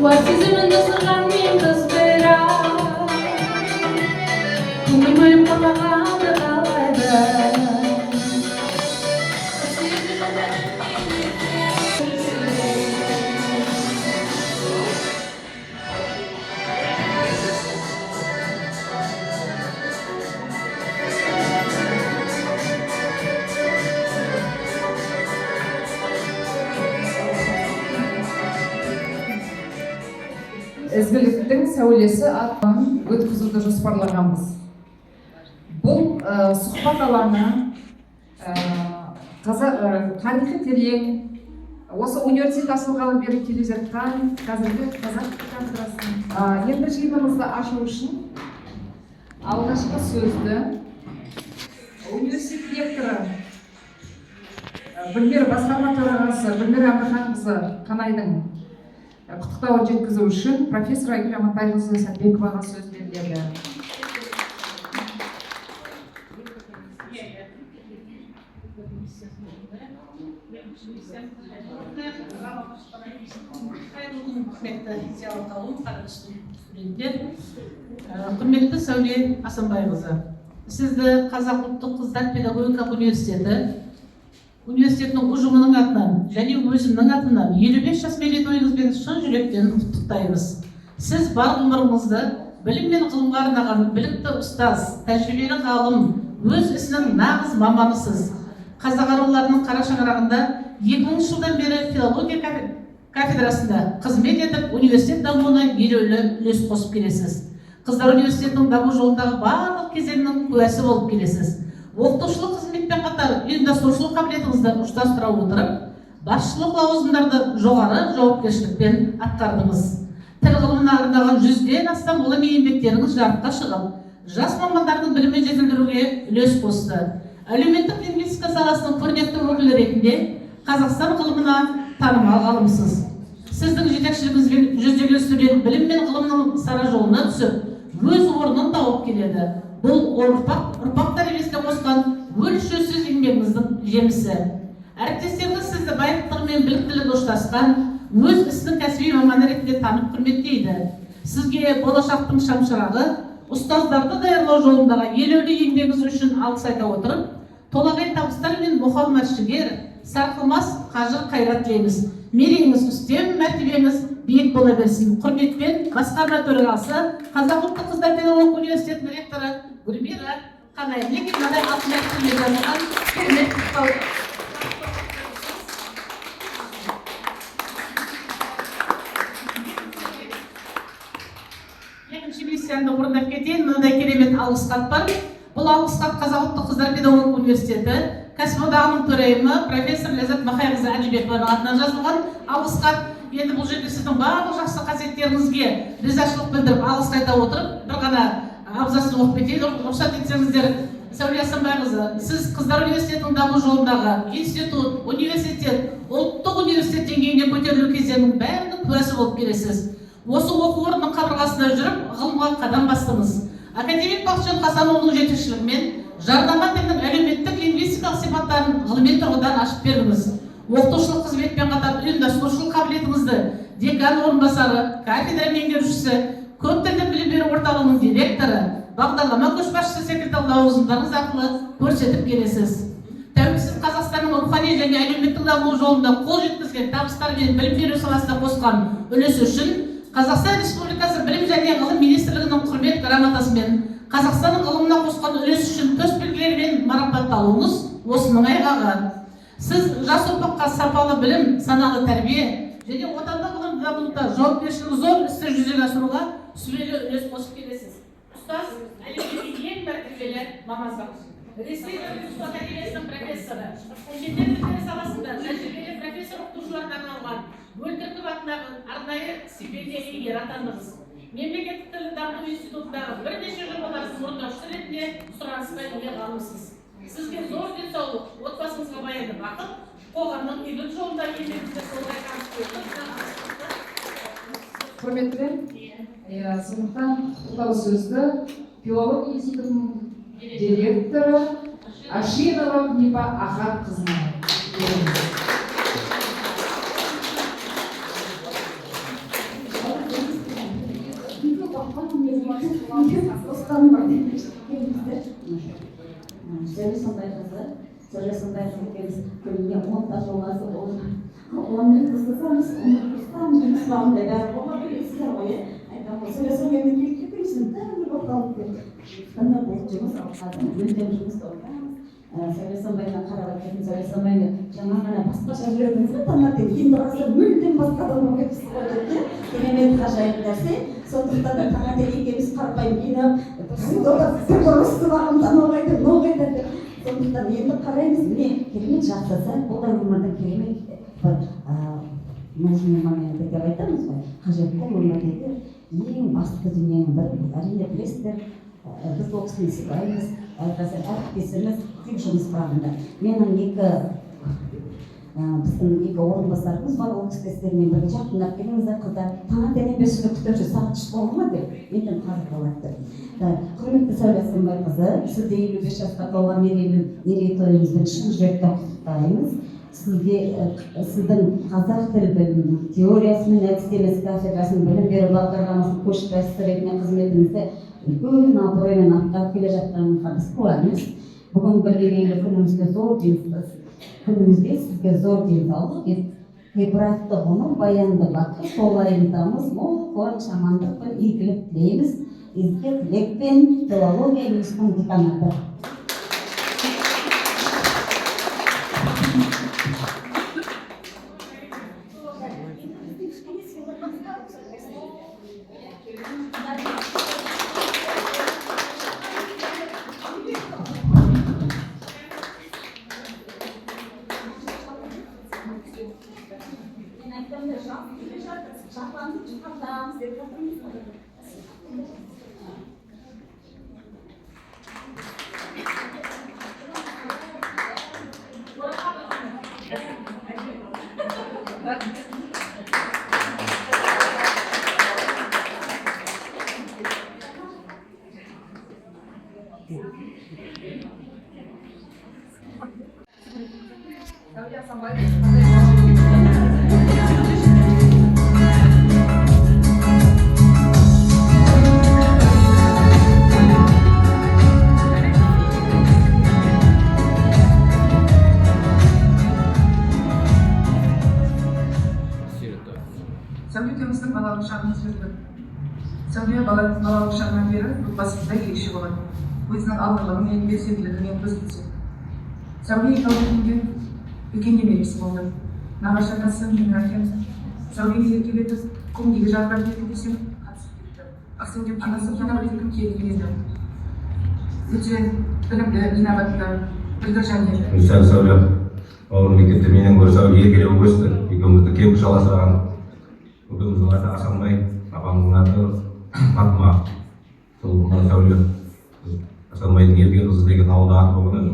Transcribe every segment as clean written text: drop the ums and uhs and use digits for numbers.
Уа сезімін жасырған мен қыз бірақ. Көңіл бөліп қалмағанды қалайды. Ізгіліктің сәулесі атты өткізуді жоспарлағанбыз. Бұл сұхбат алаңы қазақ тарихы терең, осы университет ашылғалы бері келе жатқан қазіргі қазақ кафедрасының. Енді жиынымызды ашу үшін алғашқы сөзді университет ректоры, білім басқарма төрағасы Гүлмира Әмірханқызы Қанайдың құттықтауын жеткізу үшін профессор Айгүл Амантайқызы Сәтбековаға сөз беріледі. Қайырлы күн, құрметті зиялы қауым, қадірлі студенттер! Құрметті Сәуле Асанбайқызы, сізді Қазақ ұлттық қыздар педагогикалық университетінің ұжымының атынан және өзімнің атымнан 55 жас мерейтойыңызбен шын жүректен құттықтаймыз. Сіз бар ғұмырыңызды білім мен ғылымға арнаған білікті ұстаз, тәжірибелі ғалым, өз ісінің нағыз маманысыз. Қазақ аруларының қара шаңырағында 2000 жылдан бері филология кафедрасында қызмет етіп, университет дамуына елеулі үлес қосып келесіз. Қыздар университетінің даму жолындағы барлық кезеңнің куәсі болып келесіз. Оқытушылық қызметпен қатар ұйымдастырушылық қабілетіңізді ұштастыра отырып, басшылық лауазымдарды жоғары жауапкершілікпен атқардыңыз. Тіл ғылымына арнаған 100-ден астам ғылыми еңбектеріңіз жарыққа шығып, жас мамандардың білімін жетілдіруге үлес қосты. Әлеуметтік лингвистика саласының көрнекті өкілі ретінде Қазақстан ғылымына танымал ғалымсыз. Сіздің жетекшілігіңізбен жүздеген студент білім мен ғылымның сара жолына түсіп, өз орнын тауып келеді. Бұл ұрпақ тәрбиесіне қосқан өлшеусіз еңбегіңіздің жемісі. Әріптестеріңіз сізді байыптығы мен біліктілігі ұштасқан өз ісінің кәсіби маманы ретінде танып, құрметтейді. Сізге болашақтың шамшырағы ұстаздарды даярлау жолындағы елеулі еңбегіңіз үшін алғыс айта отырып, толағай табыстар мен мұқалмас жігер, сарқылмас қажыр қайрат тілейміз. Мерейіңіз үстем, мәртебеңіз биік бола берсін. Құрметпен, басқарма төрағасы, Қазақ ұлттық қыздар педагогика университетінің ректоры Гүлмира Қанай. Мінекей, мынадай алтын әріптермен жазылған керемет құттықтау. Екінші миссиямды орындап кетейін. Мынадай керемет алғыс хат бар. Бұл алғыс хат Қазақ ұлттық қыздар педагогика университеті кәсіподағының төрайымы, профессор Ләззат Махайқызы Әжібекованың атынан жазылған алғыс хат. Енді бұл жерде сіздің барлық жақсы қасиеттеріңізге ризашылық білдіріп, алғыс айта отырып, бір ғана абзацын оқып кетейін, рұқсат етсеңіздер. Сәуле Асанбайқызы, сіз қыздар университетінің даму жолындағы институт, университет, ұлттық университет деңгейіне көтерілу кезеңінің бәрінің куәсі болып келесіз. Осы оқу орнының қабырғасында жүріп, ғылымға қадам бастыңыз. Академик Бақытжан Хасанұлының жетекшілігімен жарнама тілінің әлеуметтік лингвистикалық сипаттарын ғылыми тұрғыдан ашып бердіңіз. Оқытушылық қызметпен қатар ұйымдастырушылық қабілетіңізді декан орынбасары, кафедра меңгерушісі, көп тілді білім беру орталығының директоры, бағдарлама көшбасшысы секілді лауазымдарыңыз арқылы көрсетіп келесіз. Тәуелсіз Қазақстанның рухани және әлеуметтік дамуы жолында қол жеткізген табыстар мен білім беру саласына қосқан үлесі үшін Қазақстан Республикасы Білім және ғылым министрлігінің Құрмет грамотасымен, Қазақстанның ғылымына қосқан үлесі үшін төс белгілерімен марапатталуыңыз осының айғағы. Сіз жас ұрпаққа сапалы білім, саналы тәрбие және отандық ғылымды дамытуда жауапкершілігі зор істі жүзеге асыруға сүбелі үлес қосып келесіз. Ұстаз — әлемдегі ең мәртебелі мамандық. Ресей академиясының профессоры, шетел тілдері саласында тәжірибелі профессор оқытушыларға арналған Бөлтіріков атындағы арнайы стипендия иегері атандыңыз. Мемлекеттік тілді дамыту институтындағы бірнеше жобалардың орындаушысы ретінде сұранысқа ие ғалымсыз. Сізге зор денсаулық, отбасыңызға баянды бақыт, қоғамның игілік жолында еңбегіңізге толағай. Құрметтілер, иә, сондықтан құттықтау сөзді филология институтының директоры Ашинова Күнипа Ахатқызына береміз. Сәуле Сонбайқызы. Сәуле Сонбайқызы екеуміз күніне 10 тажоласы 10 рет ұстасамыз, 10 рет ұрысамыз, жұмыс бабында бәрі бола білесіздер ғой, иә. Айтамын ғой, Сәуле Сонбаймен келіп кетіңізші, бәрі болып қалды деп. Сондықтан да бұл жұмыс алқасы мүлдем жұмыс ойламыз. Сәуле Сонбайдан қарап айтатын, Сәуле Сонбаймен жаңа ғана басқаша жүретінсіз ғой таңертең, енді қарасам мүлдем басқа адам болып кетіпсіз ғой деп те. Керемет, ғажайып нәрсе. Сондықтан да таңертең екеуміз қарапайым киініп, ұрысып ағамыз, анау қайда, мынау қайда деп. Сондықтан енді қараймыз, міне, керемет жақсы сәт. Бұл да өмірдің керемет бір нужный моменті деп айтамыз ғой, қажетті өмірдегі ең басты дүниенің бірі бұл. Әрине, білесіздер, біз ол кісіні сыйлаймыз, қазір әріптесіміз тек жұмыс бабында. Менің екі біздің екі орынбасарымыз бар, ол кісі де сіздермен бірге. Жақындап келіңіздер, қыздар. Таңертеңнен бері сізді күтіп жүр, сағат 3 болды ма деп. Мен айтамын, қазір болады деп. Құрметті Сәуле Асанбайқызы, сізді 55 жасқа толған мерейлі мерейтойыңызбен шын жүректен құттықтаймыз. Сізге сіздің қазақ тіл білімінің теориясы мен әдістемесі кафедрасының білім беру бағдарламасының көшбасшысы ретінде қызметіңізді үлкен абыроймен атқарып келе жатқаныңызға біз куәміз. Бүгін бір мерейлі күнімізге зор күнімізде сізге зор денсаулық, ғибратты ғұмыр, баянды бақыт, толайым табыс, мол қуаныш, амандық пен игілік тілейміз. Ізгі тілекпен, филология институтының деканаты. Мен айтамын да, жас келе жатыр, шатланып жұқартамыз деп жатырмыз ғой. Сәуле Асанбаева қандай болашақ? Сәуле екеуміздің балалық шағымыз жүрді. Сәуле балалық шағынан бері отбасында ерекше болатын. Өзінің алғырлығымен, белсенділігімен көзге түседі. Сәуле екі әулетінде үлкен немересі болды. Нағашы атасы, менің әкем, Сәулені еркелетіп, көңілге жарбар берді десем, қатысып кетті. Ақсәуле анасы әулетінің келіні еді. Өте білімді, инабатты, білгір жан еді. Сәл Сәуле бауырым мектепте менен гөрі Сәуле еркелеу өсті. Екеумізді кемпір шал асыраған. Көкеміздің аты Асанбай, апамның аты Фатма. Сол мына Сәуле Асанбайдың ерке қызы деген ауылда аты болған өзі.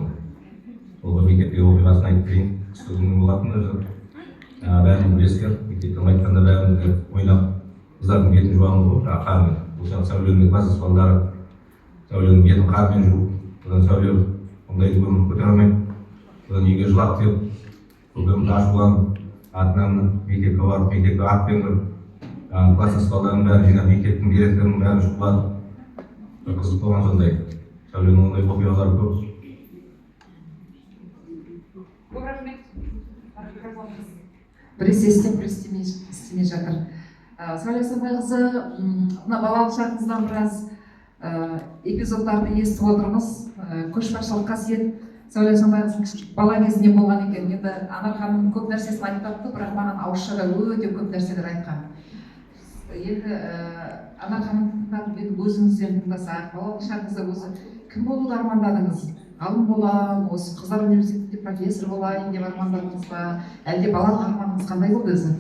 Сол бір мектептегі оқиғасын айтып берейін. Қысты күні болатын өзі. Бәріңіз білесіздер, мектептен қайтқанда бәріміз де ойнап, қыздардың бетін жуамыз ғой жаңағы қармен. Бұл жағы Сәуленің класстас балдары Сәуленің бетін қармен жуып, одан Сәуле ондайды өмір көтере алмайды. Одан үйге жылап келіп, көкеміз ашуланып, атынан мектепке барып, мектепке атпен кіріп, жаңағы класстас балдардың бәрін жинап, мектептің директорының бәрін шұқылатып, бір қызық болған сондай. Сәуленің ондай оқиғалары көп. Көп рахмет. Біресе істеп, біресе істемей жатыр. Сәуле Асанбайқызы, мына балалық шағыңыздан біраз эпизодтарды естіп отырмыз. Көшбасшылық қасиет Сәуле Асанбайқызының бала кезінен болған екен. Енді Анар ханым көп нәрсесін айтпапты, бірақ маған ауызша да өте көп нәрселер айтқан. Енді Анар ханым тыңдап, енді өзіңізден тыңдасақ, балалық шағыңызда өзі кім болуды армандадыңыз? Ғалым боламын, осы қыздар университетінде профессор болайын деп армандадыңыз ба? Әлде балалық арманыңыз қандай болды өзі?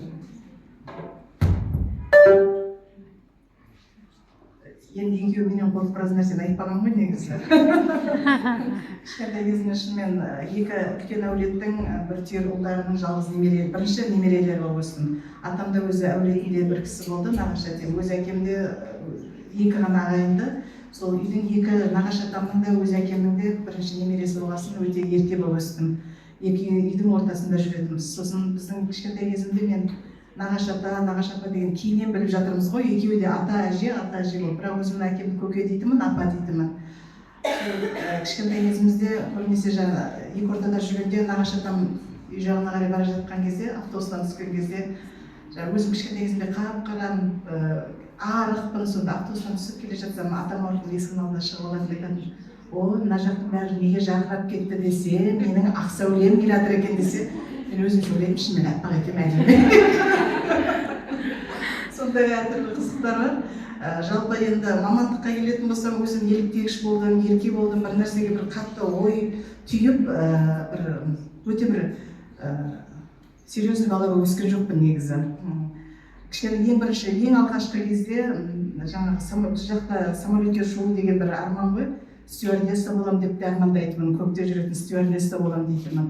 Енді екеуі менен қорқып біраз нәрсені айтпаған ғой негізі. Кішкентай кезімде шынымен екі үлкен әулеттің бір түйір ұлдарының жалғыз немере, бірінші немерелері болып өстім. Атам да өзі әулетінде бір кісі болды, нағашы әкем. Өз әкем де екі ғана ағайынды. Сол үйдің екі нағашы атамның да, өз әкемнің де бірінші немересі болғасын өте ерке болып өстім. Екі үйдің ортасында жүретінбіз. Сосын біздің кішкентай кезімде мен нағашы ата, нағашы апа деген кейіннен біліп жатырмыз ғой, екеуі де ата әже, ата әже болып. Бірақ өзімнің әкемді көке дейтінмін, апа дейтінмін. Сол, кішкентай кезімізде көбінесе жаңа екі ортада жүргенде нағашы атам үй жағына қарай бара жатқан кезде, автобустан түскен кезде, жаңа өзім кішкентай кезімде қап қарам, арықпын. Сонда автобустан түсіп келе жатсам, атам марқұм есіктің алдына шығып алатын да айтатын: «О, мына жақтың бәрі неге жарқырап кетті?» — десе, «Менің ақ сәулем келе жатыр екен», — десе, мен өзімше ойлаймын, шынымен аппақ екен, әдемі. Сондай әртүрлі қызықтар бар. Жалпы енді мамандыққа келетін болсам, өзім еліктегіш болдым, ерке болдым, бір нәрсеге бір қатты ой түйіп, бір өте бір серьезный бала болып өскен жоқпын негізі. Кішкене ең бірінші, ең алғашқы кезде жаңағы біз жақта самолетте ұшу деген бір арман ғой, стюардесса боламын деп те армандайтынмын, көкте жүретін стюардесса боламын дейтінмін.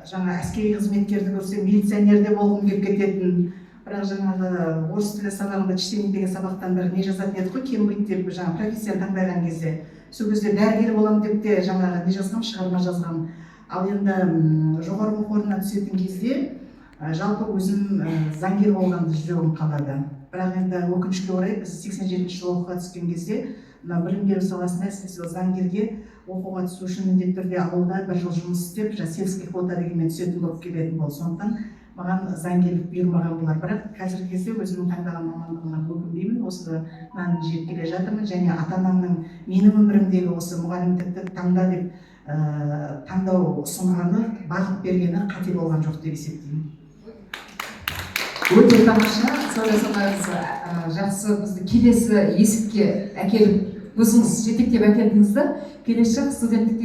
Жаңа әскери қызметкерді көрсем, милиционер де болғым келіп кететін. Бірақ жаңағы орыс тілі сабағында, чтение деген сабақтан бір не жазатын едік қой, кем быть деп, жаңағы профессияны таңдаған кезде, сол кезде дәрігер боламын деп те жаңағы не жазғанмын, шығарма жазғанмын. Ал енді жоғары оқу орнына түсетін кезде жалпы өзім заңгер болғанды жүрегім қалады. Бірақ енді өкінішке орай, біз 87-жылы оқуға түскен кезде мына білім беру саласында, әсіресе заңгерге оқуға түсу үшін міндетті түрде ауылда бір жыл жұмыс істеп, жаңа сельский квота дегенмен түсетін болып келетін болды. Сондықтан маған заңгерлік бұйырмаған болар. Бірақ қазіргі кезде өзімнің таңдаған мамандығыма өкінбеймін, осыдан жеп келе жатырмын. Және ата анамның менің өмірімдегі осы мұғалімдікті таңда деп таңдау ұсынғаны, бағыт бергені қате болған жоқ деп есептеймін. Өте тамаша, Сәуле Асанбайқызы, жақсы, бізді келесі есікке әкеліп, өзіңіз жетектеп әкелдіңіз да. Келесі шақ студенттік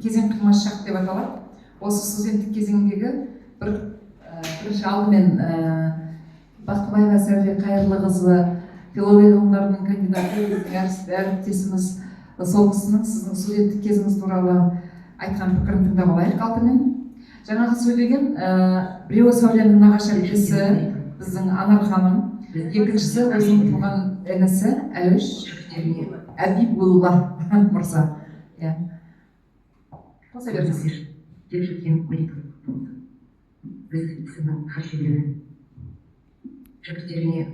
кезең, қимас шақ деп аталады. Осы студенттік кезеңдегі бір бірінші алдымен Бақтыбаева Сәуле Қайырлықызы, филология ғылымдарының кандидаты, біздің әріптесіміз, сол кісінің сіздің студенттік кезіңіз туралы айтқан пікірін тыңдап алайық. Алдымен жаңағы сөйлеген біреуі Сәуленің нағашы әпкесі, біздің Анар ханым, екіншісі өзінің туған інісі Әуеш Әбибулла мырза. Иә, қоса беріңіз. Деп жеткен мереке өз ісінің хас шебері, шәкірттеріне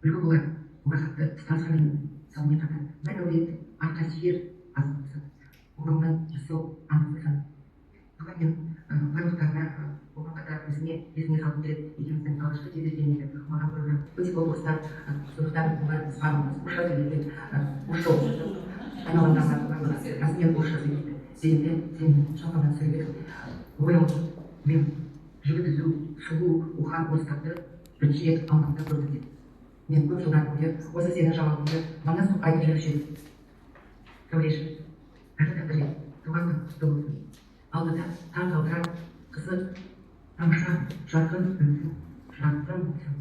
үлгі болар мұрағатты ұстаз ғана, сонымен қатар бір әулет арқа сүйер азаматсың, орнынан жасау анасысың. Бүгін мен барлықтарына, оған қатар өзіме есіме салғым келеді екеуміздің алғашқы кездескенімізді. Маған қойған өте көп орыстар, сондықтан олар барлығымыз орысша сөйлейді, орысша айналамдағы барлығы расымен орысша сөйлейді дегенде, сен шалқамнан сөйлеп, ойым мен жігіт түзу, сұлу ухаң орыстарды бірінші рет Алматыда көрдім деп. Мен көп жылдан бері осы сенің жауабыңды манас қылып айтып жүруші едім. Сәулеш, бәрі туған күн құтты болсын! Алдыда таң қалдырар қызық, тамаша, жарқын өмірің жарқын болсын.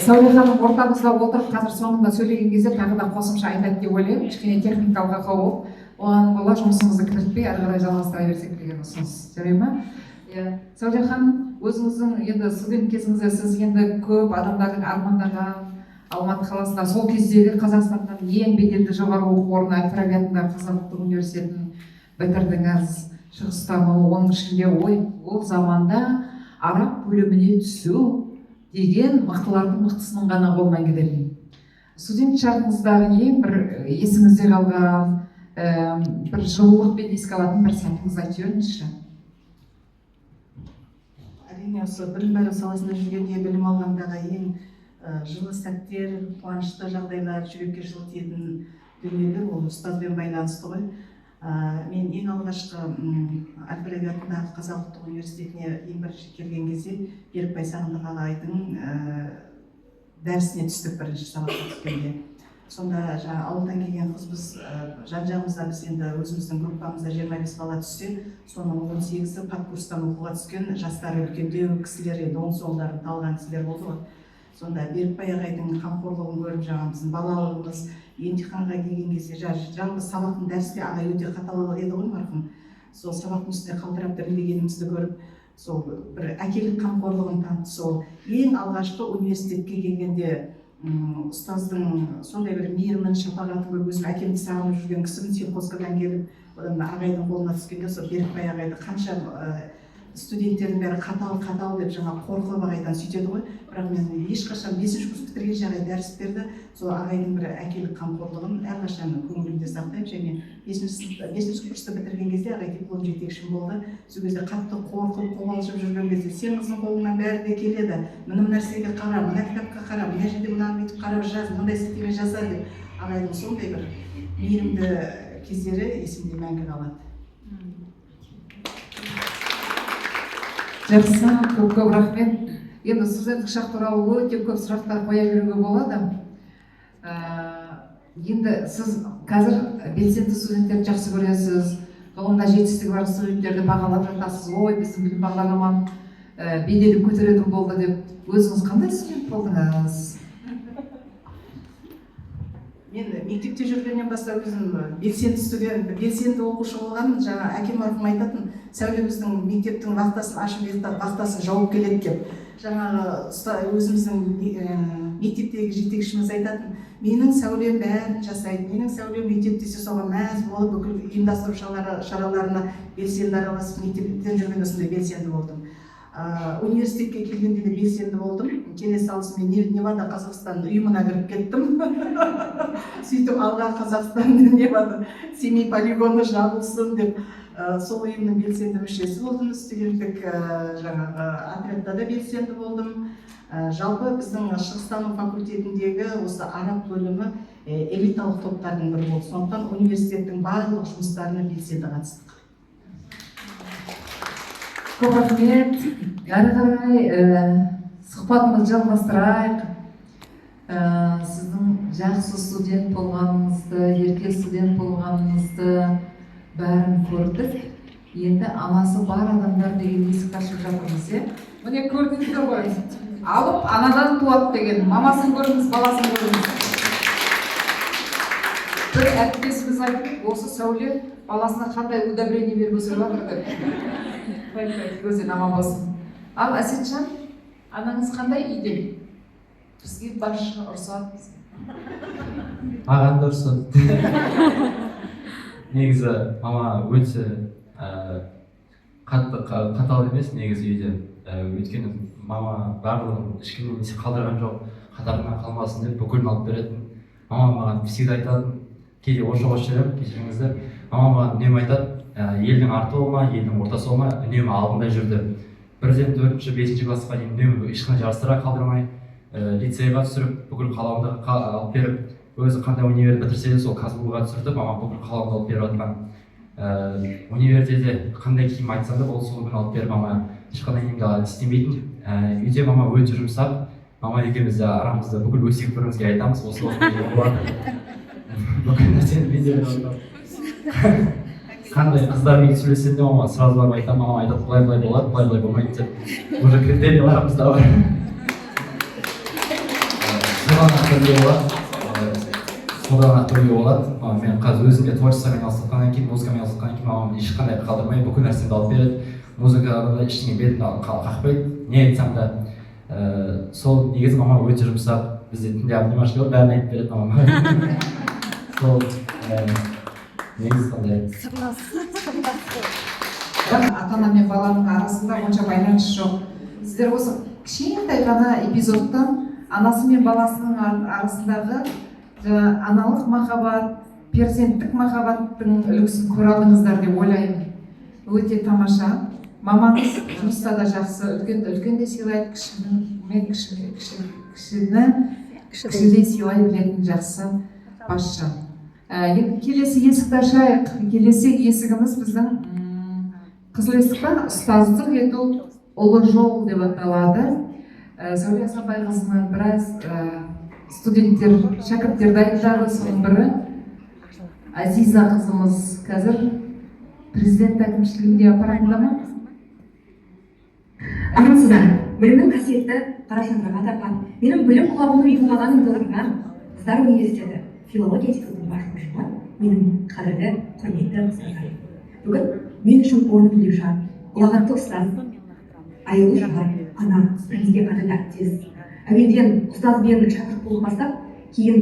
Сәуле ханым ортамызда отырып, қазір соңында сөйлеген кезде тағы да қосымша айтады деп ойлаймын. Кішкене техникалық ақау болып, оған бола жұмысымызды кідіртпей, ары қарай жалғастыра берсек деген ұсыныс. Жарай ма? Иә, Сәуле ханым, өзіңіздің енді студент кезіңізде сіз енді көп адамдардың армандаған Алматы қаласында сол кездегі Қазақстанның ең беделді жоғары оқу орны, әл Фараби атындағы Қазақ ұлттық университетін бітірдіңіз, шығыстану, оның ішінде ой, ол заманда араб бөліміне түсу деген мықтылардың мықтысының ғана қолынан келетін. Студент шағыңыздағы ең бір есіңізде қалған, бір жылулықпен еске алатын бір сәтіңізді айтып жіберіңізші. Әрине, осы білім беру саласында жүргенде, білім алғандағы ең жылы сәттер, қуанышты жағдайлар, жүрекке жылы тиетін дүниелер ол ұстазбен байланысты ғой. Мен ең алғашқы әл Фараби атындағы Қазақ ұлттық университетіне ең бірінші келген кезде Берікбай Сағындық ағайдың дәрісіне түстік, бірінші сабаққа түскенде. Сонда жаңа ауылдан келген қызбыз, жан жағымызда біз енді өзіміздің группамызда 25 бала түссе, соның 18-і подкурстан оқуға түскен, жастары үлкендеу кісілер, енді оң солдарын талған кісілер болды ғой. Сонда Берікбай ағайдың қамқорлығын көріп, жаңағы біздің балалығымыз, емтиханға келген кезде жалпы сабақтың дәрісте ағай өте қатал еді ғой марқұм, сол сабақтың үстінде қалтырап дірілдегенімізді көріп, сол бір әкелік қамқорлығын танытты. Сол ең алғашқы университетке келгенде ұстаздың сондай бір мейірімін, шапағатын көріп, өзім әкемді сағынып жүрген кісімін, сельхозкадан келіп, одан ағайдың қолына түскенде, сол Берікбай ағайды қанша Студенттердің бәрі қатал, қатал деп жаңа қорқып ағайдан сөйтеді ғой. Бірақ мен ешқашан, бесінші курс бітіргенше ағай дәріс берді, сол ағайдың бір әкелік қамқорлығын әрқашан көңілімде сақтаймын. Және бесінші курсты бітірген кезде ағай диплом жетекшім болды. Сол кезде қатты қорқып, қобалжып жүрген кезде: «Сен, қызың, қолыңнан бәрі де келеді, мына нәрсеге қара, мына кітапқа қара, мына жерде мынаны бүйтіп қарап жаз, мындай сілтеме жаса», — деп. Ағайдың сондай бір мейірімді кездері есімде мәңгі қалады. Жақсы, көп көп рахмет. Енді студенттік шақ туралы өте көп сұрақтар қоя беруге болады. Енді сіз қазір белсенді студенттерді жақсы көресіз, ғылымда жетістігі бар студенттерді бағалап жатасыз, ой, біздің білім бағдарламаның беделін көтеретін болды деп. Өзіңіз қандай студент болдыңыз? Мен мектепте жүргеннен бастап өзім белсенді студент, белсенді оқушы болғанмын. Жаңа әкем марқұм айтатын: «Сәуле біздің мектептің вахтасын ашып, вахтасын жауып келеді», — деп. Жаңағы өзіміздің мектептегі жетекшіміз айтатын: «Менің Сәулем бәрін жасайды, менің Сәулем өйтеді», — десе, соған мәз болып, бүкіл ұйымдастыру шараларына белсенді араласып, мектептен жүргенде сондай белсенді болдым. Университетке келгенде де белсенді болдым. Келе салысымен Невада Қазақстан ұйымына кіріп кеттім. Сөйтіп, «Алға, Қазақстан, Невада, Семей полигоны жабылсын» деп, сол ұйымның белсенді мүшесі болдым. Студенттік жаңағы отрядта да белсенді болдым. Жалпы біздің шығыстану факультетіндегі осы араб бөлімі элиталық топтардың бірі болды, сондықтан университеттің барлық жұмыстарына белсенді қатыстық. Көп рахмет. Әрі қарай сұхбатымызды жалғастырайық. Сіздің жақсы студент болғаныңызды, ерке студент болғаныңызды бәрін көрдік. Енді анасы бар адамдар деген есік ашып жатырмыз, иә. Міне, көрдіңіздер ғой, алып анадан туады деген. Мамасын көрдіңіз, баласын көрдіңіз. Бір әріптесіміз айтып, осы Сәуле баласына қандай удобрение беріп өсіріп жатыр деп. Көзден аман болсын. Ал Әсетжан, анаңыз қандай үйде? Бізге басшы ұрсады. Маған да ұрсады. Негізі мама өте қатты қатал емес негізі үйде. Өйткені мама барлығын, ешкімнен несі қалдырған жоқ, қатарынан қалмасын деп бүкілін алып беретін. Мама маған всегда айтатын, кейде орысша қосып жіберемін, кешіріңіздер. Мама маған үнемі айтады: «Елдің арты болма, елдің ортасы болма, үнемі алдында жүр», — деп. Бірден төртінші, бесінші классқа дейін үнемі ешқандай жарыстарға қалдырмай, лицейға түсіріп, бүкіл қалауымды алып беріп, өзі қандай универ бітірсе де, сол КазГУ-ға түсіртіп, мама бүкіл қалауымды алып беріп жатқан. Универде де қандай киім айтсам да, ол сол күні алып беріп, мама ешқандай немді істемейтін. Үйде мама өте жұмсақ. Мама екеуміз де арамызда бүкіл өсек бір бірімізге айтамыз, осы осындай болады, бүкіл нәрсені мен де біліп отырамын. Қандай қыздармен сөйлессем де, мама сразу барып айтамын, мама айтады: «Былай былай болады, былай былай болмайды», — деп. Уже критерийларымыз да бар. Содан ақ білуге болады, содан ақ білуге болады. Мен қазір өзім де творчествомен айналысып жатқаннан кейін, музыкамен айналысып жатқаннан кейін, мамам ешқандай қалдырмай, бүкіл нәрсемді алып береді. Музыкадан да ештеңе бетімді қақпайды, не айтсам да. Сол негізі мама өте жұмсақ. Бізде түнде обнимашка бар, бәрін айтып береді мамам. Сол негізі сондай. Бірақ ата ана мен баланың арасында онша байланыс жоқ. Сіздер осы кішкентай ғана эпизодтан анасы мен баласының арасындағы жаңа аналық махаббат, перзенттік махаббаттың үлгісін көре алдыңыздар деп ойлаймын. Өте тамаша. Мамаңыз жұмыста да жақсы, үлкенді үлкен де сыйлайды, кішіні кішіні кішідей сыйлай білетін жақсы басшы. Енді келесі есікті ашайық. Келесі есігіміз біздің қызыл есік па? Ұстаздық ету ұлы жол деп аталады. Сәуле Асанбайқызынан біраз студенттер, шәкірттер дайындады. Соның бірі Азиза қызымыз қазір президент әкімшілігінде, аппаратында ма? Армысыздар, білімнің қасиетті қара шаңырағы атанған, менің білім бұлағының ұйымғанын толтырған Қыздар университеті филология институтының бас ұжымы, менің қадірлі, құрметті ұстаздарым. Бүгін мен үшін орны бөлек жан, ұлағатты ұстаз, аяулы жар, ана, біріңізге қадірлі әріптес. Әуелден ұстаз бен шәкірт болып бастап, кейін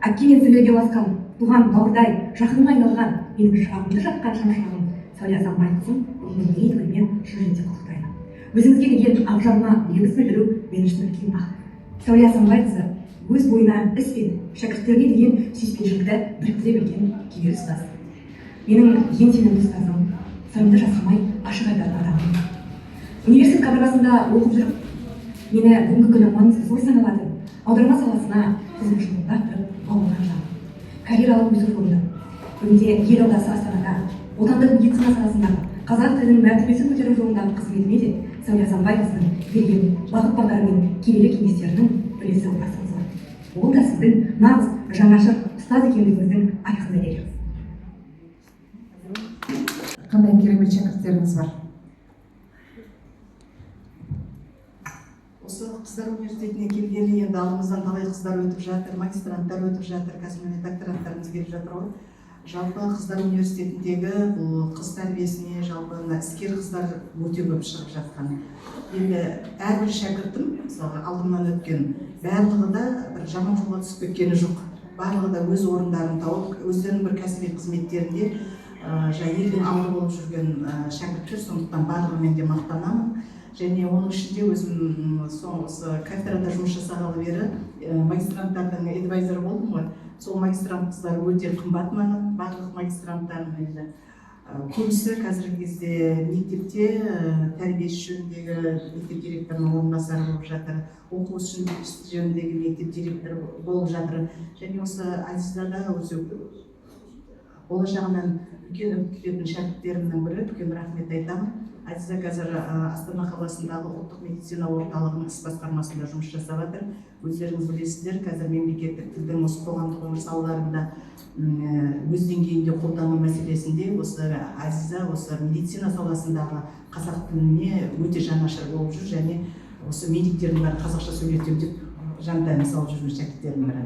әпке мен сіңліге ұласқан, туған бауырдай жақыныма айналған, менің шырағымды жаққан шамшырағым. Сәуле Асанбайқызын бүгінгі мерейтойымен шын жүректен құттықтаймын. Өзіңізге деген ақжарма лебіз білдіру мен үшін үлкен бақыт. Сәуле Асанбайқызы өз бойына іс пен шәкірттеріне деген сүйіспеншілікті біріктіре білген кемел ұстаз. Менің ең сенімді ұстазым, сырымды жасырмай ашық айтатын адамым. Университет қабырғасында оқып жүріп, мені бүгінгі күні маңызы зор саналатын аударма саласына қызығушылығымды арттырып баулыған жан. Карьералық өсу жолында бүгінде елордасы Астанада отандық медицина саласындағы қазақ тілінің мәртебесін көтеру жолындағы қызметіме де Сәуле Асанбайқызының берген бағыт бағдары мен келелі кеңестерінің үлесі аса зор. Ол да сіздің нағыз жаңашыл ұстаз екендігіңіздің айқын дәлелі. Қандай керемет шәкірттеріңіз бар. Осы қыздар университетіне келгелі енді алдымыздан талай қыздар өтіп жатыр, магистранттар өтіп жатыр, қазір міне докторанттарымыз келіп жатыр ғой. Жалпы қыздар университетіндегі бұл қыз тәрбиесіне жалпы мына іскер қыздар өте көп шығып жатқан. Енді әрбір шәкіртім, мысалға алдымнан өткен барлығы да бір жаман жолға түсіп кеткені жоқ. Барлығы да өз орындарын тауып, өздерінің бір кәсіби қызметтерінде жай елдің алды болып жүрген шәкірттер, сондықтан барлығымен де мақтанамын. Және оның ішінде өзім осы кафедрада жұмыс жасағалы бері магистранттардың эдвайзері болдым ғой. Сол магистрант қыздар өте қымбат маған, барлық магистранттарым енді. Көбісі қазіргі кезде мектепте тәрбиеші жөніндегі мектеп директорының орынбасары болып жатыр, оқу жөніндегі мектеп директоры болып жатыр. Және осы Азизада өзі болашағынан үлкен үміт күтетін шәкірттерімнің бірі, үлкен рахмет айтамын. Азиза қазір Астана қаласындағы ұлттық медицина орталығының іс басқармасында жұмыс жасап жатыр. Өздеріңіз білесіздер, қазір мемлекеттік тілдің осы қоғамдық өмір салаларында өз деңгейінде қолдану мәселесінде осы Азиза осы медицина саласындағы қазақ тіліне өте жанашыр болып жүр және осы медиктердің бәрі қазақша сөйлетемін деп жан тәнін салып жүрген шәкірттердің бірі.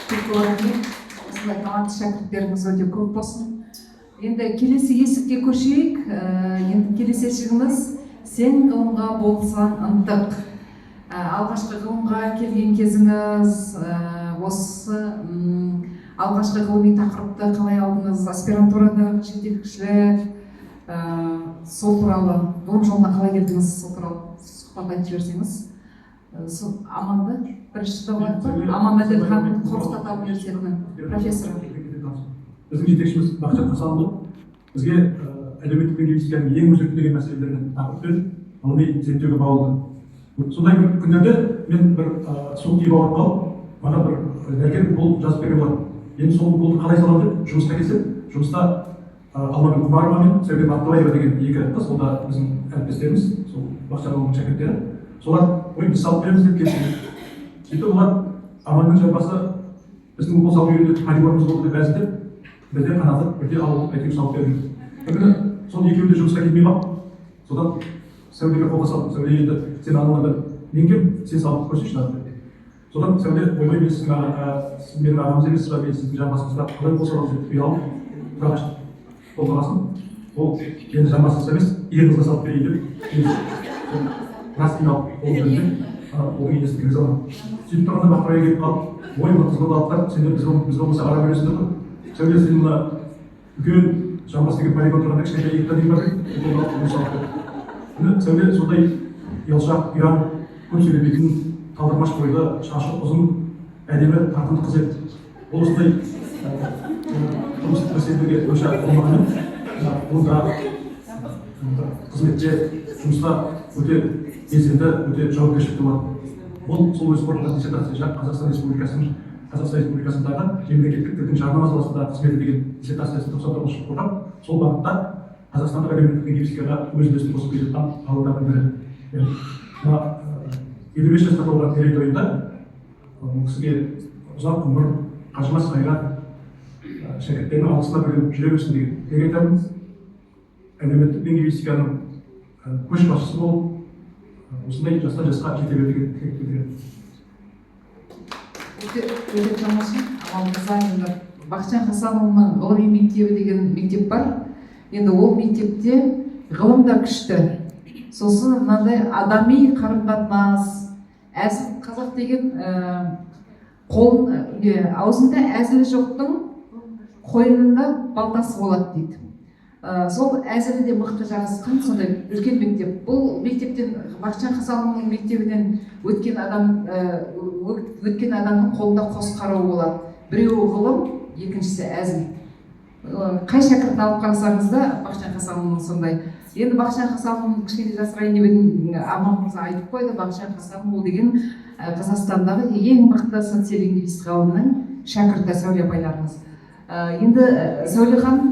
Көп рахмет. Осындай талантты шәкірттеріңіз өте көп болсын. Енді келесі есікке көшейік. Енді келесі есігіміз сен ғылымға болсаң ынтық. Алғашқы ғылымға келген кезіңіз, осы алғашқы ғылыми тақырыпты қалай алдыңыз, аспирантурадағы жетекшілер, сол туралы, ғылым жолына қалай келдіңіз, сол туралы сұхбат айтып жіберсеңіз. Аманды бірінші топ па? Аман Мәделхан, Қорқыт ата университетінің профессоры. Біздің жетекшіміз Бақытжан Хасанұлы бізге әлеуметтік лингвистиканың ең өзекті деген мәселелерін тақырып беріп, ғылыми зерттеуге баулыды. Сондай бір күндерде мен бір суық тиіп ауырып қалып, маған бір дәрігер укол жазып берген болатын. Енді сол уколды қалай саламын деп жұмысқа келсем, жұмыста Алмагүл Құмарова мен Сәуле Бақтыбаева деген екі қыз, ол да біздің әріптестеріміз, сол Бақытжан ағаның шәкірттері. Солар, ой, біз салып береміз деп келісті. Сөйтіп олар Аманның жамбасы біздің укол салып үйренетін полигонымыз болды деп әзілдеп, бірде қанатып, бірде ауылдық әйтеуір салып бердім. Бір күні сол екеуі де жұмысқа келмей қалып, содан Сәулеге қолға салдым. Сәуле енді сен аналарды мен кем, сен салып көрсейші мынаны деп. Содан Сәуле, ойбай, мен сіздің сіз менің ағамыз емессіз ба, мен сіздің жамбасыңызға қалай қол саламыз деп ұялып тұра қашты. Қол қалғасын, ол енді жамбасыңыз емес, ер қызға салып берейін деп, рас қиналып ол жерде оның енесін кіргізе алмады. Сөйтіп тұрғанда Бақтыбай келіп қалып, ой, мына қызғылды алып тар, сендер біз болмаса ара бересіңдер ғой. Сәуле, сен мына үлкен жамбас деген полигон тұрғанда кішкентай иықтан дейін бар еді, ол алып оны салып берді. Міне Сәуле сондай ұялшақ, ұяң, көп сөйлемейтін, талдырмаш бойлы, шашы ұзын, әдемі, тартымды қыз еді. Ол осындай тұрмыстық мәселелерге онша болмағанымен, онда қызметте, жұмыста өте белсенді, өте жауапкершілікті болады. Ол сол өз қорғаған диссертация Қазақстан Республикасындағы мемлекеттік тілдің жарнама саласындағы қызметі деген диссертациясын 99 жылы қорғап, сол бағытта Қазақстандық әлеуметтік лингвистикаға өз үлесін қосып келе жатқан ғалымдардың бірі. Мына 55 жасқа толған мерейтойында бұл кісіге ұзақ ғұмыр, қажымас қайрат, шәкірттерінің алғысына бөленіп жүре берсін деген тілек айтамын. Әлеуметтік лингвистиканың көшбасшысы болып, осындай жастан жасқа жете бер деген тілек білдіремін. Өте тамаша. Аман мырза, енді Бақытжан Хасанұлының ғылыми мектебі деген мектеп бар. Енді ол мектепте ғылым да күшті. Сосын мынандай адами қарым-қатынас, әзіл қазақ деген қолын, аузында әзілі жоқтың Қойнында балтасы болады дейді. Сол әзілі де мықты жарасқан сондай үлкен мектеп. Бұл мектептен, Бақытжан Хасанұлының мектебінен өткен адам, өткен адамның қолында қос қаруы болады: біреуі ғылым, екіншісі әзіл. Қай шәкіртті алып қарасаңыз да, Бақытжан Хасанұлының сондай. Енді Бақытжан Хасанұлын кішкене жасырайын деп едім, Арман мырза айтып қойды. Бақытжан Хасанұлы деген Қазақстандағы ең мықты социолингвист ғалымның шәкірті Сәуле апайларымыз. Енді Сәуле ханым,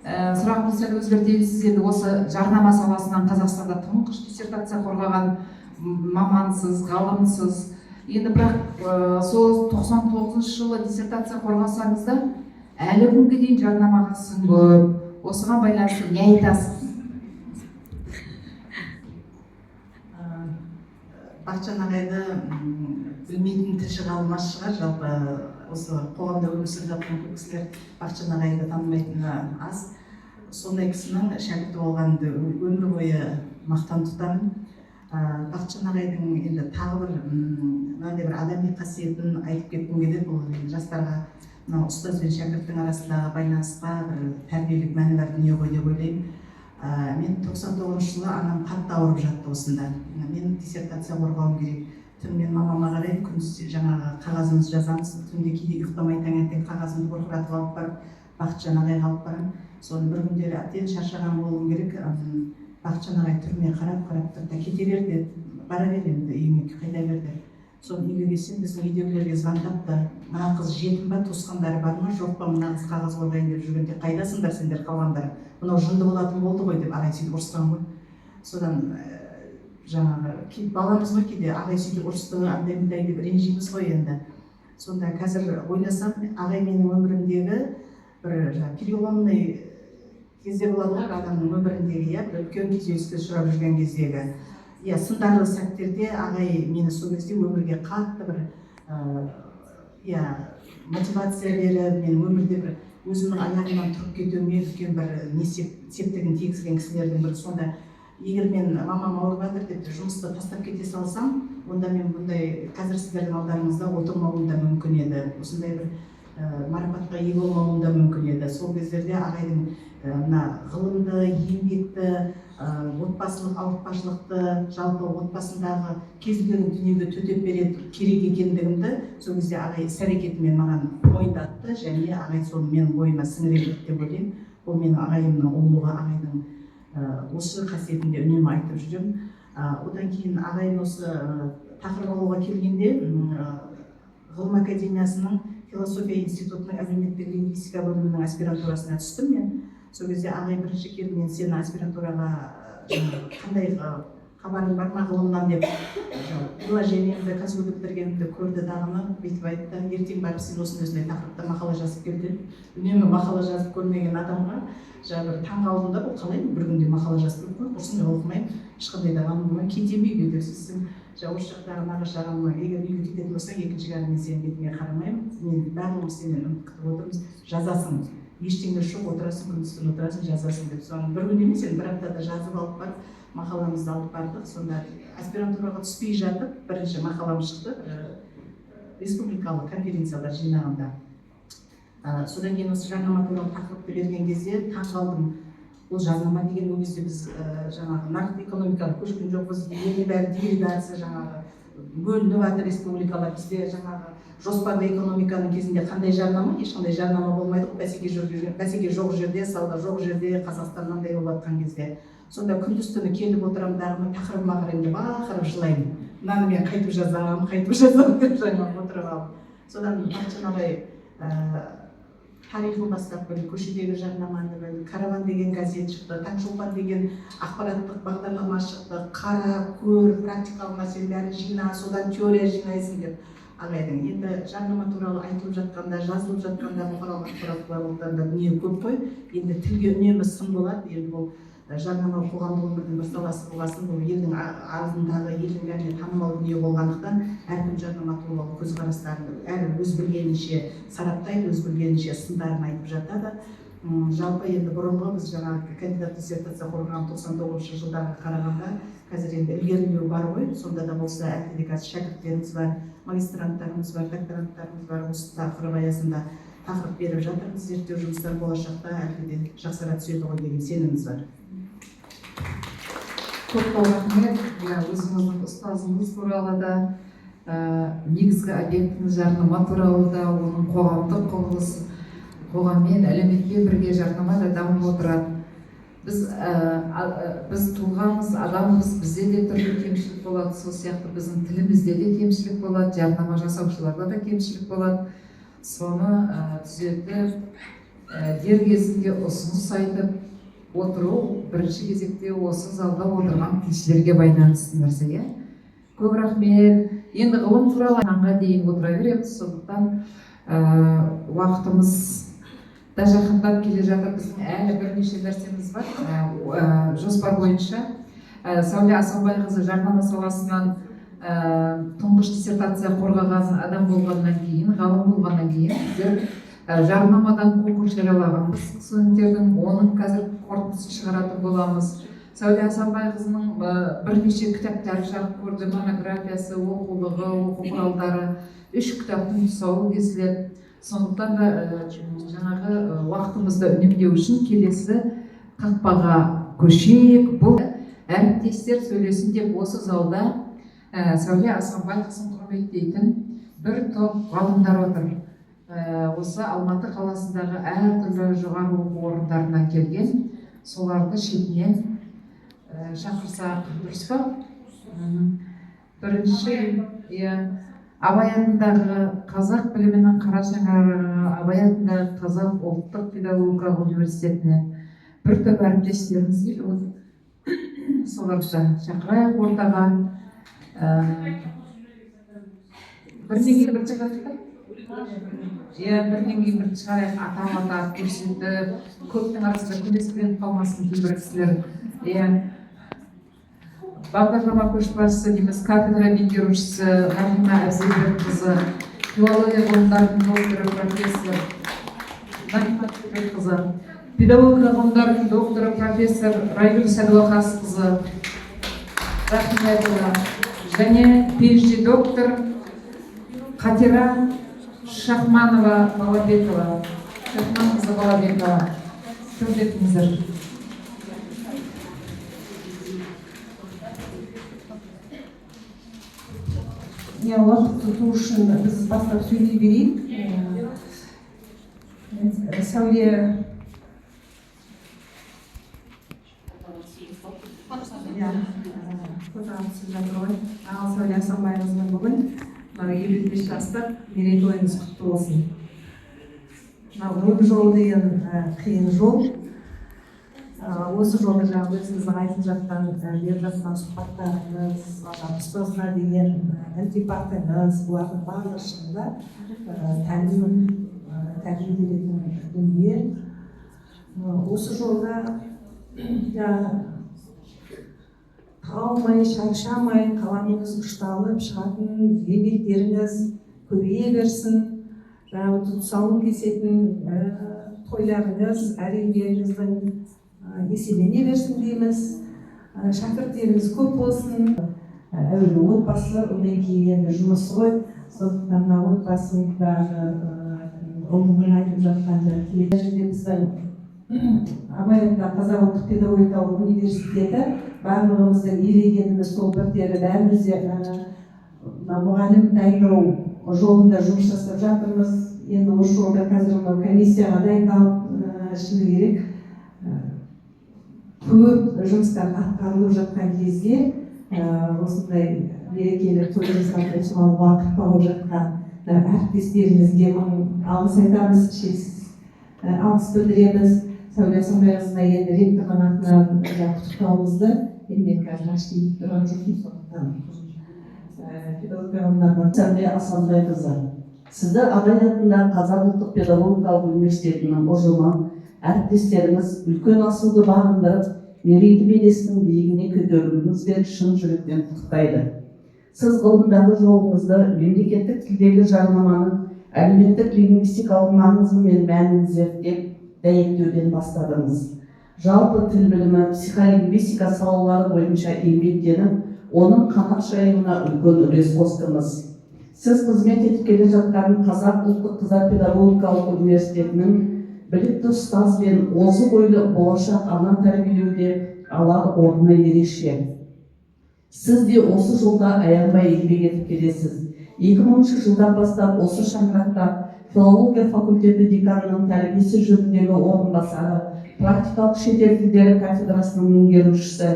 сұрағымызды сәл өзгертейін. Сіз енді осы жарнама саласынан Қазақстанда тұңғыш диссертация қорғаған мамансыз, ғалымсыз. Енді бірақ сол 99 жылы диссертация қорғасаңыз да, әлі күнге дейін жарнамаға сын көп. Осыған байланысты не айтасыз? Бақытжан ағайды білмейтін тілші ғалым аз шығар. Жалпы осы қоғамда өмір сүріп жатқан көп кісілер Бақытжан ағайды танымайтыны аз. Сондай кісінің шәкірті болғанымды өмір бойы мақтан тұтамын. Бақытжан ағайдың енді тағы бір мынандай бір адами қасиетін айтып кеткім келеді. Бұл енді жастарға, мынау ұстаз бен шәкірттің арасындағы байланысқа бір тәрбиелік мәні бар дүние ғой деп ойлаймын. Мен 99 жылы анам қатты ауырып жатты осында. Мен диссертация қорғауым керек. Түнімен мамама қараймын, күндіз жаңағы қағазымызды жазамыз. Түнде кейде ұйықтамай таңертең қағазымды бұрқыратып алып барып Бақытжан ағайға алып барамын. Соны бір күндері әбден шаршаған болуым керек. Бақытжан ағай түріме қарап қарап тұрды да, кете бер деді, бара бер енді үйіңе, қайта бер деді. Соны үйге келсем, біздің үйдегілерге звондапты: мына қыз жетім ба, туысқандары бар ма, жоқ па, мына қыз қағаз қорғайын деп жүргенде қайдасыңдар сендер қалғандар, мынау жынды болатын болды ғой деп ағай сөйтіп ұрысқан ғой. Содан жаңағы баламыз ғой, кейде ағай сөйтіп ұрысты, андай мындай деп ренжиміз ғой енді. Сонда қазір ойласам, ағай менің өмірімдегі бір жаңағы переломный кезде болады ғой адамның өміріндегі, иә, бір үлкен күйзеліске ұшырап жүрген кездегі, иә, сындарлы сәттерде ағай мені сол кезде өмірге қатты бір иә, мотивация беріп, мен өмірде бір өзімнің аяғымнан тұрып кетуіме үлкен бір не септігін тигізген кісілердің бірі. Сонда егер мен мамам ауырып жатыр деп жұмысты тастап кете салсам, онда мен бұндай қазір сіздердің алдарыңызда отырмауым да мүмкін еді, осындай бір марапатқа ие болмауым да мүмкін еді. Сол кездерде ағайдың мына ғылымды, еңбекті, отбасылық ауыртпашылықты, жалпы отбасындағы кез келген дүниеге төтеп береді керек екендігімді сол кезде ағай іс әрекетімен маған мойындатты және ағай соны менің бойыма сіңіре білді деп ойлаймын. Бұл менің ағайымның ұлылығы, ағайдың осы қасиетін де үнемі айтып жүремін. Одан кейін ағайым осы тақырып алуға келгенде Ғылым академиясының философия институтының әлеуметтік лингвистика бөлімінің аспирантурасына түстім мен. Сол кезде ағай бірінші келіп, мен сені аспирантураға қандай хабарың бар ма ғылымнан деп приложениемді, КазГУ-ді бітіргенімді көрді дағыны, бүйтіп айтты: ертең барып сен осындай осындай тақырыпта мақала жазып кел деді. Үнемі мақала жазып көрмеген адамға жаңа бір таң қалдым да, бұл қалай бір күнде мақала жазып келіп қой, құрсын, мен оқымаймын, ешқандай да ғалым болмаймын, кетемін үйге деп. Сөйтсем, жаңа осы жақтағы нағашы ағам: егер үйге кететін болсаң, екінші күні мен сенің бетіңе қарамаймын, мен барлығымыз сенен үміт күтіп отырмыз, жазасың, ештеңе жоқ, отырасың, күндіз түні отырасың, жазасың деп. Соны бір күн емес енді, бір аптада жазып алып барып мақаламызды алып бардық. Сонда аспирантураға түспей жатып бірінші мақалам шықты республикалық конференциялар жинағында. Содан кейін осы жарнама туралы тақырыпты берген кезде таң қалдым. Бұл жарнама деген ол кезде біз жаңағы нарықтық экономикаға көшкен жоқпыз, елдің бәрі деградация, жаңағы бөлініп жатыр республикалар. Бізде жаңағы жоспарлы экономиканың кезінде қандай жарнама, ешқандай жарнама болмайды ғой, бәсеке жоқ жерде, сауда жоқ жерде, Қазақстан мынандай болып жатқан кезде. Сонда күндіз түні келіп отырамын дағы, тақырыбыма қараймын да бақырып жылаймын: мынаны мен қайтып жазамын, қайтып жазамын деп жаңағы отырып алып. Содан Бақытжан ағай тарихын бастап біл, көшедегі жарнаманы біл, Караван деген газет шықты, Таңшолпан деген ақпараттық бағдарлама шықты, қара, көр, практикалық мәселенің бәрін жина, содан теория жинайсың деп. Ағайдың енді жарнама туралы айтылып жатқанда, жазылып жатқанда, бұқаралық ақпарат құралдарында дүние көп қой, енді тілге үнемі сын болады. Енді бұл жарнама қоғамдық өмірдің бір саласы болғасын, бұл елдің алдындағы, елдің бәріне танымал дүние болғандықтан, әркім жарнама туралы көзқарастарын әр өз білгенінше сараптайды, өз білгенінше сындарын айтып жатады. Жалпы енді бұрынғы біз жаңағы кандидат диссертация қорғаған 99 жылдарға қарағанда қазір енді ілгерілеу бар ғой. Сонда да болса әлде де қазір шәкірттеріміз бар, магистранттарымыз бар, докторанттарымыз бар, осы тақырып аясында Тақырып беріп жатырмыз, зерттеу жұмыстары болашақта әлі де жақсара түседі ғой деген сеніміміз бар. Көп көп рахмет. Иә, өзіңіздің ұстазыңыз туралы да, негізгі объектіңіз жарнама туралы да, оның қоғамдық құбылыс, қоғаммен, әлеуметпен бірге жарнама да дамып отырады. Біз тұлғамыз, адамбыз, бізде де түрлі кемшілік болады, сол сияқты біздің тілімізде де кемшілік болады, жарнама жасаушыларда да кемшілік болады. Соны түзетіп, дер кезінде ұсыныс айтып отыру бірінші кезекте осы залда отырған тілшілерге байланысты нәрсе, иә. Көп рахмет. Енді ғылым туралы таңға дейін отыра береміз, сондықтан уақытымыз да жақындап келе жатыр. Біздің әлі бірнеше нәрсеміз бар. Жоспар бойынша Сәуле Асанбайқызы жарнама саласынан тұңғыш диссертация қорғаған адам болғаннан кейін, ғалым болғаннан кейін біздер жарнамадан конкурс жариялағанбыз студенттердің, оның қазір қорытындысын шығаратын боламыз. Сәуле Асанбайқызының бірнеше кітаптары жарық көрді, монографиясы, оқулығы, оқу құралдары, 3 кітаптың тұсауы кесіледі. Сондықтан да жаңағы уақытымызды үнемдеу үшін келесі қақпаға көшейік. Бұл әріптестер сөйлесін деп осы залда Сәуле Асанбайқызын құрметтейтін бір топ ғалымдар отыр. Осы Алматы қаласындағы әртүрлі жоғары оқу орындарынан келген, соларды шетінен шақырсақ дұрыс па? Бірінші, иә, Абай атындағы Қазақ білімінің қара шаңырағы, Абай атындағы Қазақ ұлттық педагогикалық университетінен бір топ әріптестеріміз келіп отыр. Соларды шақырайық ортаға. Бірінен кейін бірін шығарайық та? Иә, бірінен кейін бірін шығарайық, атап-атап көрсетіп, көптің арасында көмескіленіп қалмасын кейбір кісілер. Иә. Бағдарлама көшбасшысы дейміз, кафедра меңгерушісі Рахима Әбзелбекқызы, филология ғылымдарының докторы, профессор Рахима Әбзелбекқызы, педагогика ғылымдарының докторы, профессор Райгүл Сәдуақасқызы Рахметова және PhD доктор Қатира Шахманова Балабекова, Шахманқызы Балабекова. Құрметтіңіздер. Иә, уақыт ұту үшін біз бастап сөйлей берейік. Сәуле, иә, фотоға түсіп жатыр ғой. Ал Сәуле Асанбайқызының бүгін мына 55 жастық мерейтойыңыз құтты болсын. Мына ғылым жолы деген қиын жол. Осы жолда жаңағы өзіңіздің айтып жатқан, беріп жатқан сұхбаттарыңыз, ұстазға деген ілтипатыңыз, бұлардың барлығы шынында тәлім беретін дүние. Осы жолда талмай, шаршамай, қаламыңыз ұшталып шығатын еңбектеріңіз көбейе берсін. Жаңағы тұсауын кесетін тойларыңыз, әр еңбегіңіздің еселене берсін дейміз. Шәкірттеріңіз көп болсын. Әуелі отбасы, одан кейін енді жұмыс ғой. Сондықтан мына отбасындағы ұлымның айтып жатқан жерде біздің Абай атындағы Қазақ ұлттық педагогикалық университеті барлығымыздың елегеніміз сол бірдері, бәріміз де мұғалім дайындау жолында жұмыс жасап жатырмыз. Енді осы жолда қазір мынау комиссияға дайындалып, шыны керек, көп жұмыстар атқарылып жатқан кезде осындай мерекелі той жасап осыған уақыт тауып жатқан әріптестерімізге мың алғыс айтамыз, шексіз алғыс білдіреміз. Сәуле Асанбайқызына енді ректордың атынан құттықтауымызды енді мен қазір ашып тұрған жоқпын, сондықтан педагогика ғылымдарынан. Сәуле Асанбайқызы, сізді Абай атындағы Қазақ ұлттық педагогикалық университетінің ұжымы, әріптестеріңіз үлкен асуды бағындырып, мерейлі белестің биігіне көтерілуіңізбен шын жүректен құттықтайды. Сіз ғылымдағы жолыңызды мемлекеттік тілдегі жарнаманың әлеуметтік лингвистикалық маңызы мен мәнін зерттеп, дәйектеуден бастадыңыз. Жалпы тіл білімі, психолингвистика салалары бойынша еңбектеніп, оның қанат жаюына үлкен үлес қостыңыз. Сіз қызмет етіп келе жатқан Қазақ ұлттық қыздар педагогикалық университетінің білікті ұстаз бен озық ойлы болашақ ана тәрбиелеуде алар орны ерекше. Сіз де осы жолда аянбай еңбек етіп келесіз. 2000 жылдан бастап осы шаңырақта филология факультеті деканының тәрбиесі жөніндегі орынбасары, практикалық шетел тілдері кафедрасының меңгерушісі,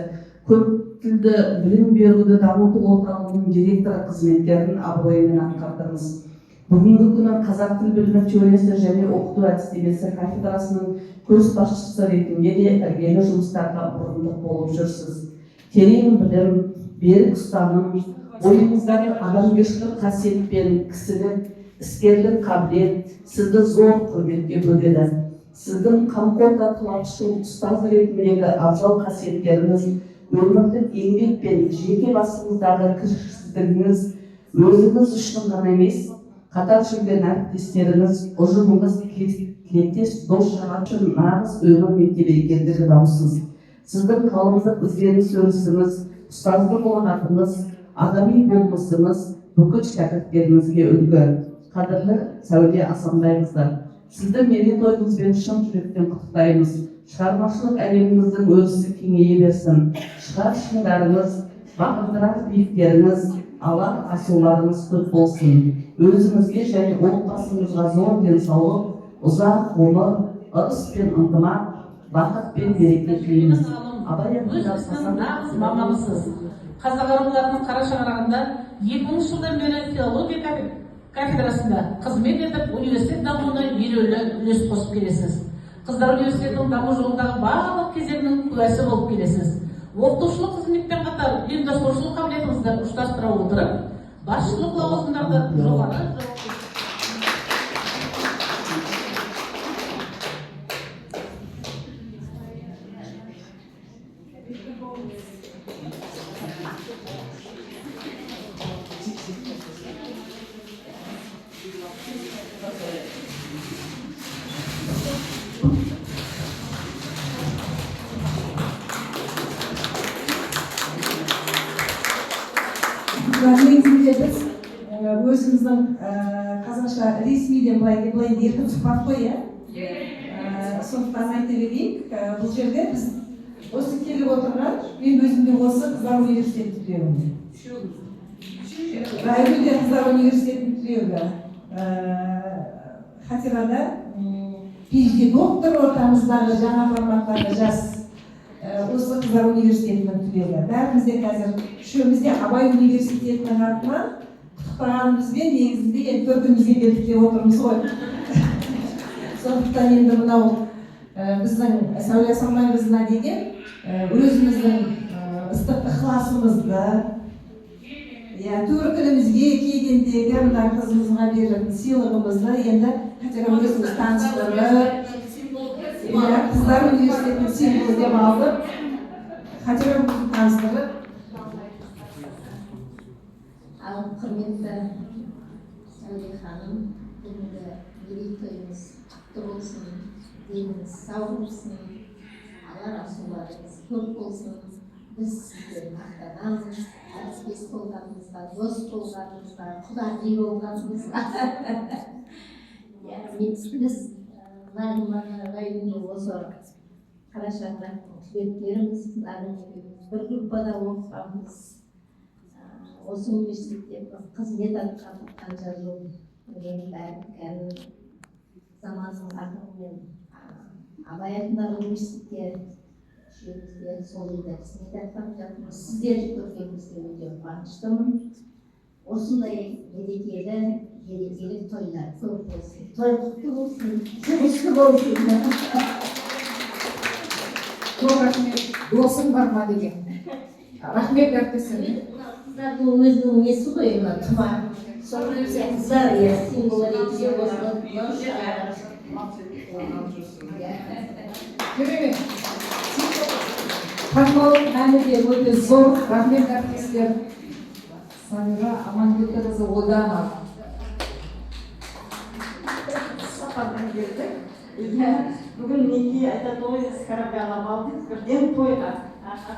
көп тілді білім беруді дамыту орталығының директоры қызметтерін абыроймен атқардыңыз. Бүгінгі күні қазақ тіл білімі теориясы және оқыту әдістемесі кафедрасының көшбасшысы ретінде де іргелі жұмыстарға мұрындық болып жүрсіз. Терең білім, берік ұстаным, бойыңыздағы адамгершілік қасиет пен кісілік, іскерлік қабілет сізді зор құрметке бөледі. Сіздің қамқор да талапшыл ұстаз ретіндегі абзал қасиеттеріңіз, өмірлік еңбек пен жеке басыңыздағы кіршіксіздігіңіз өзіңіз үшін ғана емес, қатар жүрген әріптестеріңіз, ұжымыңыз, тілектес дос жаран үшін нағыз өмір мектебі екендігі даусыз. Сіздің ғылымдық ізденіс өрісіңіз, ұстаздық ұлағатыңыз, адами болмысыңыз бүкіл шәкірттеріңізге үлгі. Қадірлі Сәуле Асанбайқызы, сізді мерейтойыңызбен шын жүректен құттықтаймыз. Шығармашылық әлеміңіздің өрісі кеңейе берсін. Шығар шыңдарыңыз, бағындырар биіктеріңіз, алар асуларыңыз көп болсын. Өзіңізге және отбасыңызға зор денсаулық, ұзақ ғұмыр, ырыс пен ынтымақ, бақыт пен береке тілейміз. Абай өз ісінің нағыз маманысыз. Қазақ аруларының қара шаңырағында 2000 жылдан бері филология кафедрасында қызмет етіп, университет дамуына елеулі үлес қосып келесіз. Қыздар университетінің даму жолындағы барлық кезеңнің куәсі болып келесіз. Оқытушылық қызметпен қатар ұйымдастырушылық қабілетіңізді ұштастыра отырып, басшылық лауазымдарда жоғары Негізінде біз өзіміздің қазақша ресмиден былай еркін сұхбат қой, иә? Сондықтан айта берейік, бұл жерде біз осы келіп отырған, мен өзім де осы қыздар университетінің түлегімін. Айгүл де қыздар университетінің түлегі. Хатирада PhD доктор ортамыздағы жаңа форматтағы жас осы қыздар университетінің түлегі. Бәріміз де қазір үшеуміз де Абай университетінің атынан құттықтағанымызбен негізінде енді төртімізге келдік деп отырмыз ғой. Сондықтан енді мынау біздің Сәуле Асанбайқызына деген өзіміздің ыстық ықыласымызды, төркінімізге келгендегі мына қызымызға беретін сыйлығымызды енді Хатира өзіміз таныстырып, қыздар университетінің символы деп алдық. Хатира өзін таныстырып. Ал құрметті Сәуле ханым, бүгінгі мерейтойыңыз құтты болсын, деніңіз сау болсын, алар асуларыңыз көп болсын. Біз сізден мақтанамыз, әріптес болғанымызға, дос болғанымызға, құдағи болғанымызға. Біз Нариман районында осы қара шаңырақтың түлектеріміз, Нарым екеуміз бір группада оқығанбыз. Осы университетте қызмет атқардық қанша жыл. Оның бәрі қазір заманның ағымымен Абай атындағы университетте үшеуміз де сол жерде қызмет атқарып жатырмыз. Сіздерді көргенімізге өте қуаныштымын. Осындай мерекелі мерекелік тойлар көп болсын, той құтты болсын, жұмысты болсын. Көп рахмет. Досың бар ма деген. Рахмет әріптесім. Қыздардың өзінің несі ғой, мына тұмар. Қыздар символ ретінде осыны. Керемет. Таңбалық мәні де өте зор. Рахмет әріптестер. Самира Амангелдіқызы Оданова. Сапардан келдік. Бүгін мінекей айтады ғой, с корабля на бал деп, бірден тойға,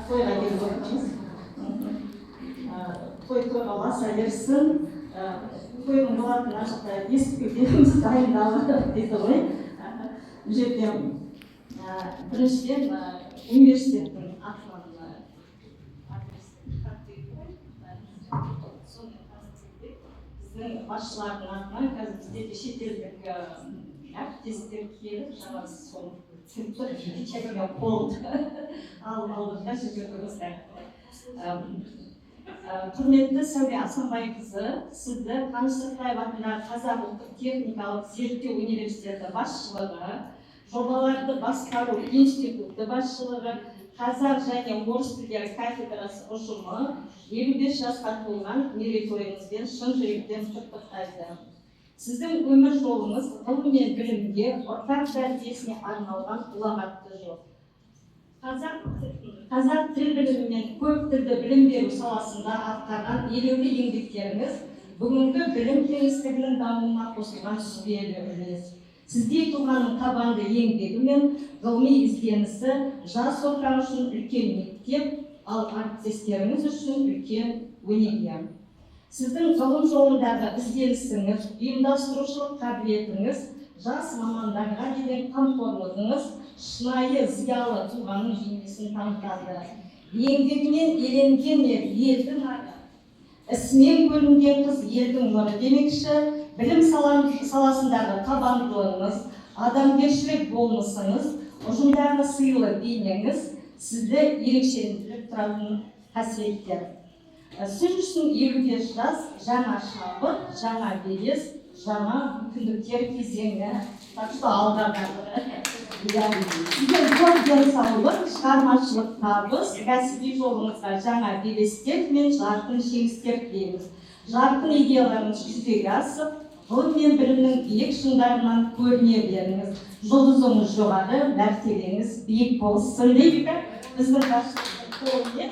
тойға келіп отырмыз. Той тойға ұласа берсін. тойдың болатынын ар жақта естіп келгенбіз, дайындалып дейді ғой. Бұл жерде біріншіден университеттің атынан біздің басшылардың атынан қазір бізде де шетелдік әріптестер келіп, жаңа сол печатьпен қол алып алдық да жерге қойғыздық. Құрметті Сәуле Асанбайқызы, сізді Қаныш Сәтбаев атындағы Қазақ ұлттық техникалық зерттеу университеті басшылығы, жобаларды басқару институты басшылығы, қазақ және орыс тілдері кафедрасы ұжымы 55 жасқа толған мерейтойыңызбен шын жүректен құттықтайды. Сіздің өмір жолыңыз ғылым мен білімге, ұрпақ тәрбиесіне арналған ұлағатты жол. Қазақ тіл білімі мен көп тілді білім беру саласында атқарған елеулі еңбектеріңіз бүгінгі білім кеңістігінің дамуына қосылған сүбелі үлес. Сіздей тұлғаның табанды еңбегі мен ғылыми ізденісі жас ұрпақ үшін үлкен мектеп, ал әріптестеріңіз үшін үлкен өнеге. Сіздің ғылым жолындағы ізденісіңіз, ұйымдастырушылық қабілетіңіз, жас мамандарға деген қамқорлығыңыз шынайы зиялы тұлғаның бейнесін танытады. Еңбегімен еленген ер елдің ары, ісімен көрінген қыз елдің нұры демекші, білім саласындағы табандылығыңыз, адамгершілік болмысыңыз, ұжымдағы сыйлы бейнеңіз сізді ерекшелендіріп тұратын қасиеттер. Сіз үшін 55 жас жаңа шабыт, жаңа белес, жаңа мүмкіндіктер кезеңі. Так что алға қарай. Сізге зор денсаулық, шығармашылық табыс, кәсіби жолыңызға жаңа белестер мен жарқын жеңістер тілейміз. Жарқын идеяларыңыз жүзеге асып, ғылым мен білімнің биік шыңдарынан көріне беріңіз. Жұлдызыңыз жоғары, мәртебеңіз биік болсын дейді. Біздің басшымыздың қолымен.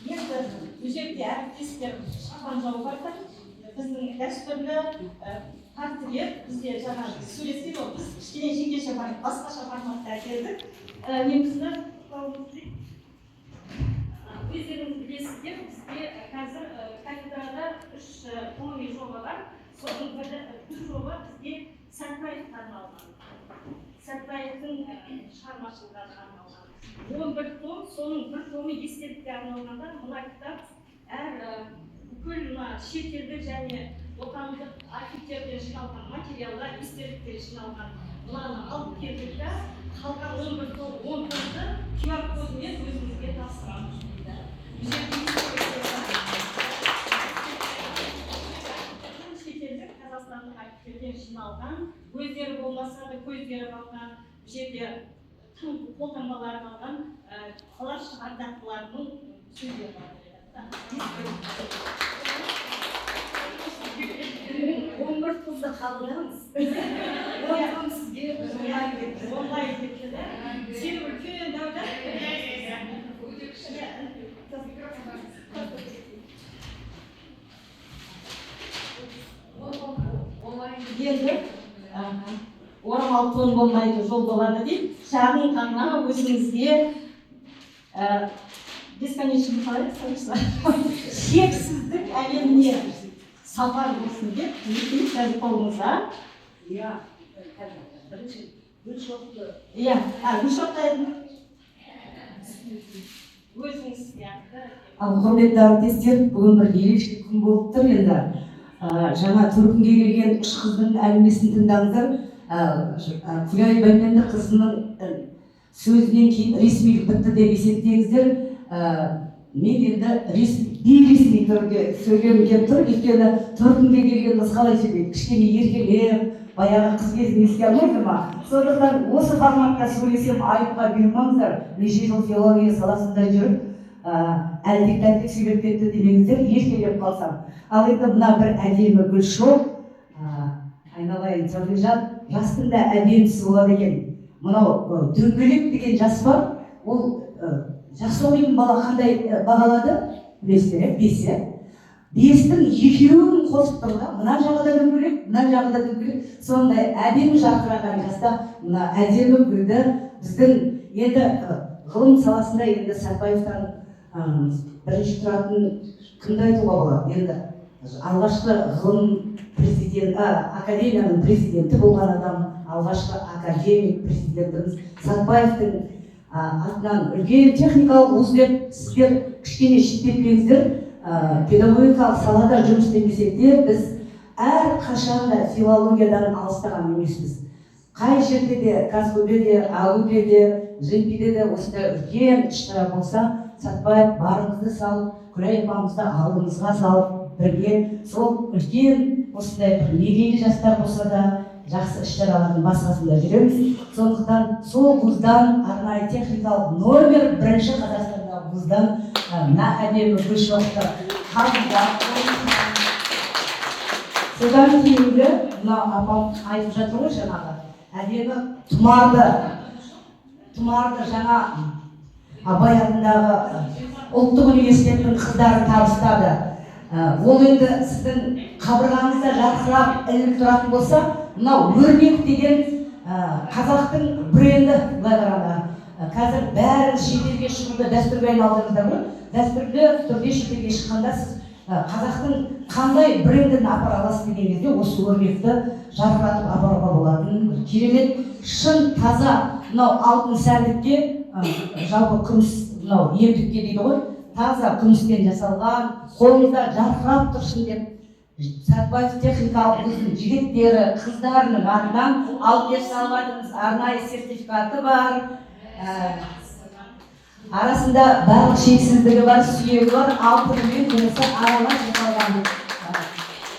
Енді бұл жерде әріптестер шапан жауып жатыр. Біздің дәстүрлі портрет, бізде жаңа суреттер, біз кішкене жекеше басқаша форматта әкелдік. Негізі өздеріңіз білесіздер, бізде қазір кафедрада 3 ғылыми жоба бар. Соның бір жоба бізге Сәтбаевқа арналған. Сәтбаевтың шығармашылығына арналған. 11 том, соның бір томы естелікке арналғанда, мына кітап әр бүкіл мына шетелдік және отандық архивтерден жиналған материалдар, естеліктер жиналған. Мынаны алып келдік та, қалған 11 том, 10 томды QR кодымен өзіңізге тапсырамыз дейді. Шетелдік қазақстандық архивтерден жиналған, өздері болмаса да көздері қалған, бұл жерде қолтаңбалары қалған алаш ардақтыларының сөздері бар. 11 қызды қабылдаңыз. 10 том сізге онлайн кетті да. Сен үлкен дәулет. Енді орамал тон болмайды, жол болады дейді. Шағын ғана өзіңізге бесконечный қалай шексіздік әлеміне сапар болсын деп тілеймін қазір қолыңызға. Иә, бірінші гүл шоқты. Иә, гүл шоқты өзіңіз сияқты. Ал құрметті әріптестер, бүгін бір ерекше күн болып тұр енді. Жаңа төркінге келген үш қыздың әңгімесін тыңдаңыздар. Күләй Байменді қызының сөзінен кейін ресмилік бітті деп есептеңіздер. Мен енді бейресми түрде сөйлегім келіп тұр. Өйткені төркінге келген қыз қалай сөйлейді? Кішкене еркелеп, баяғы қыз кезін еске алмайды ма? Сондықтан осы форматта сөйлесем айыпқа бұйырмаңыздар. Неше жыл филология саласында жүріп, әлдек-әлдек сөйлеп кетті демеңіздер, еркелеп қалсам. Ал енді мына бір әдемі гүл шоқ, айналайын Сәулежан, жастың да әдемісі болады екен. Мынау дөңгелек деген жас бар, ол жақсы оқитын бала қандай бағалады? Білесіздер, 5, иә? 5-тің екеуін қосып тұр да, мына жағы да дөңгелек, мына жағы да дөңгелек. Сондай әдемі жарқыраған жаста мына әдемі гүлді біздің енді Ғылым саласында енді Сәтбаевтан бірінші тұратын кімді айтуға болады? Енді алғашқы ғылым президент, академияның президенті болған адам, алғашқы академик президентіміз Сәтбаевтың атынан үлкен техникалық вуз деп сіздер кішкене шеттетпеңіздер, педагогикалық салада жұмыс істемесек те, біз әрқашан да филологиядан алыстаған емеспіз. Қай жерде де, КазГУ-де де, АГУ-де де, ЖНП-де де осындай үлкен іс-шара болса, Сәтбаев барымызды салып, Күләй апамызды алдымызға салып, бірге сол үлкен осындай бір мерейлі жастар болса да жақсы іс-шаралардың бас-қасында жүреміз. Сондықтан сол вуздан арнайы техникалық номер 1 Қазақстандағы вуздан мына әдемі гүл шоқты қабылдап, содан кейінгі мына апам айтып жатыр ғой, жаңағы әдемі тұмарды жаңа Абай атындағы ұлттық университеттің қыздары табыстады. Ол енді сіздің қабырғаңызда жарқырап ілініп тұратын болса, мынау өрнек деген қазақтың бренді, былай қарағанда. Қазір бәрін шетелге шығуды дәстүрге айналдырдыңыздар ғой. Дәстүрлі түрде шетелге шыққанда сіз қазақтың қандай брендін апара аласыз деген кезде осы өрнекті жарқыратып апаруға болатын бір керемет, шын таза мынау алтын сәндікке, жалпы күміс, мынау емдікке дейді ғой, таза күміспен жасалған, қолыңызда жарқырап тұрсын деп Сәтбаев техникалық вузының жігіттері, қыздарының атынан алып келіп салып жатырмыз. Арнайы сертификаты бар, арасында барлық шексіздігі бар, сүйегі бар, алтыны мен күмісі аралас жасалған.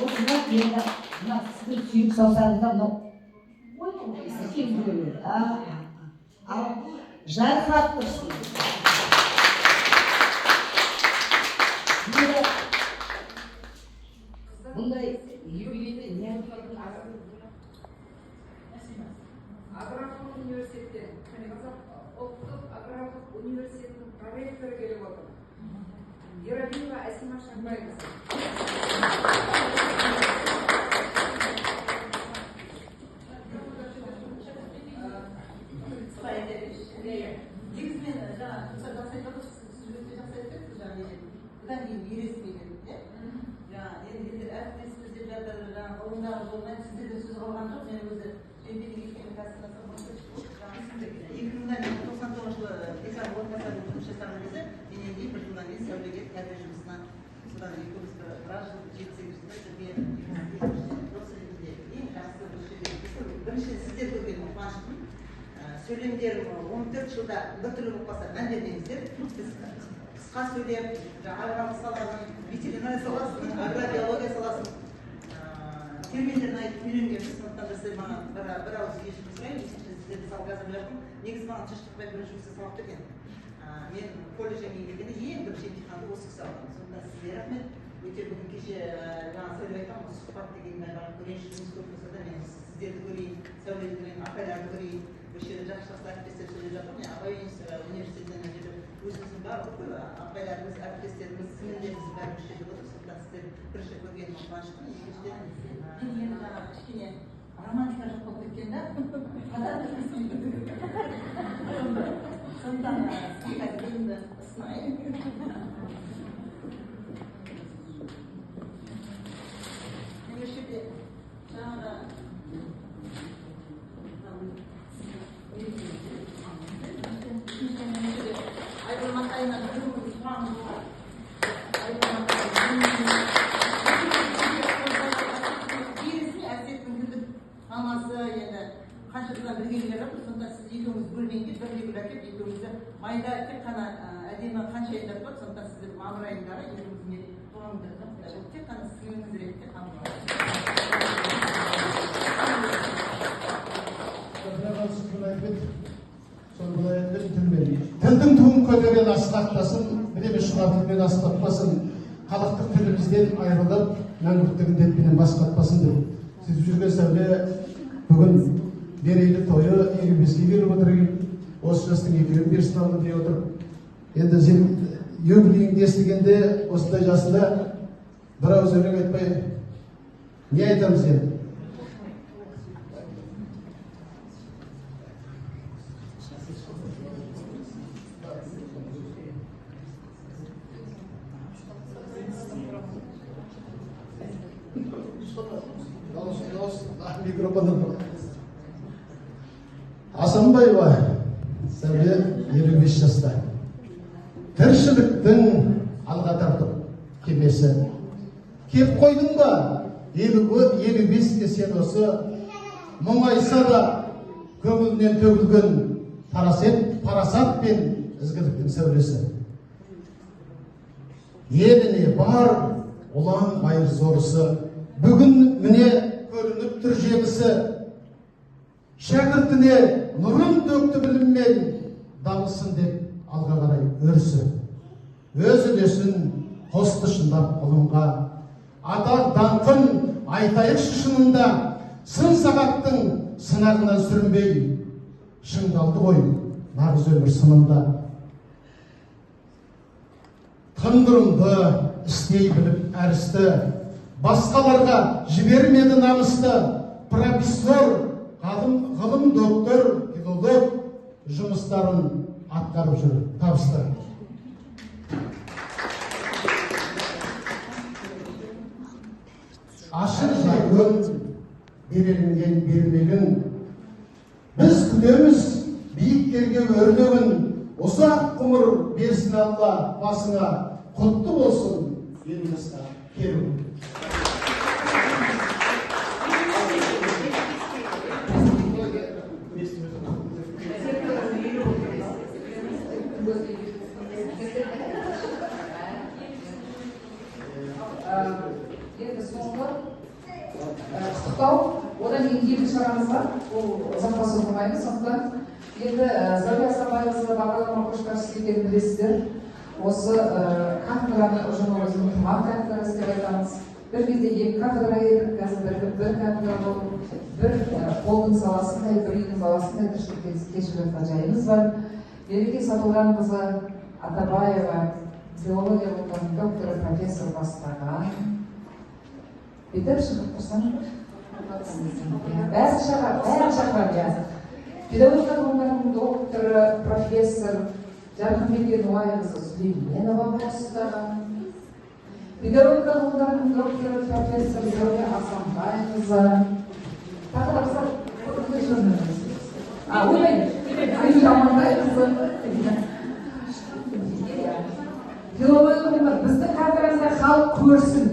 Осыны енді мына сіздің сүйек саусағыңызда мынау ал жарқырап тұрсын. Бұндай юбилейді не Аграрлық университеттен, Қазақ ұлттық аграрлық университетінің проректоры келіп отыр. Ералиева Әсима Шаңбайқызы. Негізінен жаңа жақсы айтып отырсыз, сіз өте жақсы айтып кеттіңіз, жаңа бұдан кейін ересмеген, иә? Жаңа енді елдер әріптесіміз деп жатыр, жаңа ғылымдағы жолмен сіздерден сөз қалған жоқ. Мен өзі ЖНП-дің өйткені 2099 жылы декан орынбасары болып жұмыс жасаған кезде, менен кейін бір жылдан кейін Сәулеге кадр жұмысына, содан екеуміз біраз жыл, 7-8 жылда бірге осы жерде ең жақсы осы жерде бірінші сіздер көргеніме қуаныштымын. Сөйлемдерім 14 жылда біртүрлі болып қалса мән бермеңіздер. Біз қысқа сөйлеп, аграрлық саланың, ветеринария саласының, агробиология саласының терминдерін айтып үйренгенбіз. Сондықтан да сіздер маған бір ауыз кешірім сұраймын. Екінші, сіздерді мысалы қазір жатырмын. Негізі маған Шаштықбай бірінші курста сабақ берген. Мен колледжге келгенде ең бірінші емтиханды осы кісі алған. Сондықтан сізге рахмет. Өте бүгін кеше жаңа Сәуле айтқан ғой, сұхбат деген барып көрейінші, жұмыс көп болса да мен сіздерді көрейін, Сәулені көрейін, апайларды көрейін. Осы жерде жақсы жақсы әріптестер сөйлеп жатыр. Мен Абай университетінен мына жерде өзіміздің барлық бүкіл апайларымыз, әріптестеріміз, сіңілдеріміз бәрі осы жерде отыр. Сондықтан сіздер бірінші көргеніме қуаныштымын. Екіншіден, мен енді жаңа кішкене романтика жоқ болып кеткен да, сондықтан сізге қазір гүлімді ұсынайын. Мен осы жерде жаңағы Айгүл Матайынан бүгінгі сұрағымыз бар. Айгүл Матайынан Әсеттің кіндік мамасы енді қанша жылдан бірге келе жатыр, сонда сіз екеуіңіз бөлмеңде бір гүл әкеліп екеуіңізді майда тек қана әдемі қанша айында болады, сондықтан сіздер мамыр айындағы екеуіңіздің туған күндеріңізді тек қана сіңліңіз ретінде қабылдаңыз. Тілдің туын көтерген асқақтасын, біресе шұғар тілмен асқақтасын, халықтық тілімізден айырылып, мәңгүрттік індетпенен бас қатпасын деп сөйтіп жүрген Сәуле бүгін мерейлі тойы 55-ке келіп отыр екен. Осы жастың екеуін берсін алды дей отырып, енді сен юбилейіңді естігенде осындай жасында бір ауыз өлең айтпай не айтамыз енді? Дауыс, микрофоннан. Асанбаева Сәуле 55 жаста. Тіршіліктің алға тартып кемесі. Кеп қойдың ба? 55-ке сен осы мұңайса да көңілінен төгілген парасат пен ізгіліктің сәулесі. Еліне бар ұлан ғайыр зорысы, бүгін міне көрініп тұр жемісі. Шәкіртіне нұрын төкті біліммен, дамысын деп алға қарай өрісі. Өз үлесін қосты шындап ғылымға, атақ даңқын айтайықшы шынында, сын сағаттың сынағынан сүрінбей, шыңдалды ғой нағыз өмір сынында. Тындырымды істей біліп әрісті, басқаларға жібермеді намысты, профессор, ғылым доктор, филолог жұмыстарын атқарып жүр табысты. Ашық жарқын берілінген бермегін, біз күтеміз биіктерге өрлеуін, ұзақ ғұмыр берсін Алла басыңа, құтты болсын 50 жасқа келу. Енді соңғы құттықтау, одан кейін екі шарамыз бар, ол ұзаққа созылмайды. Сондықтан енді Сәуле Асанбайқызы бағдарлама көшбасшысы екенін білесіздер. Осы кафедраның ұжымы өзінің тұмар кафедрасы деп айтамыз. Бір кезде екі кафедра едік, қазір бір кафедра болып, бір қолдың саласындай, бір үйдің баласындай тіршілік кешіп жатқан жайымыз бар. Мереке Сатылғанқызы Атабаева, филология ғылымдарының докторы, профессор бастаған. Бүйтіп шығып тұрсаң, бәрі шақырады, иә. Педагогика ғылымдарының докторы, профессор Жарқынбек Нуайқызы Сүлейменова бастаған. Педагогика ғылымдарының докторы, профессор Зәуре Асанбайқызы. Тағы да қыздар, Айгүл Амантайқызы. Филология ғылымдар біздің кафедрамызда халық көрсін.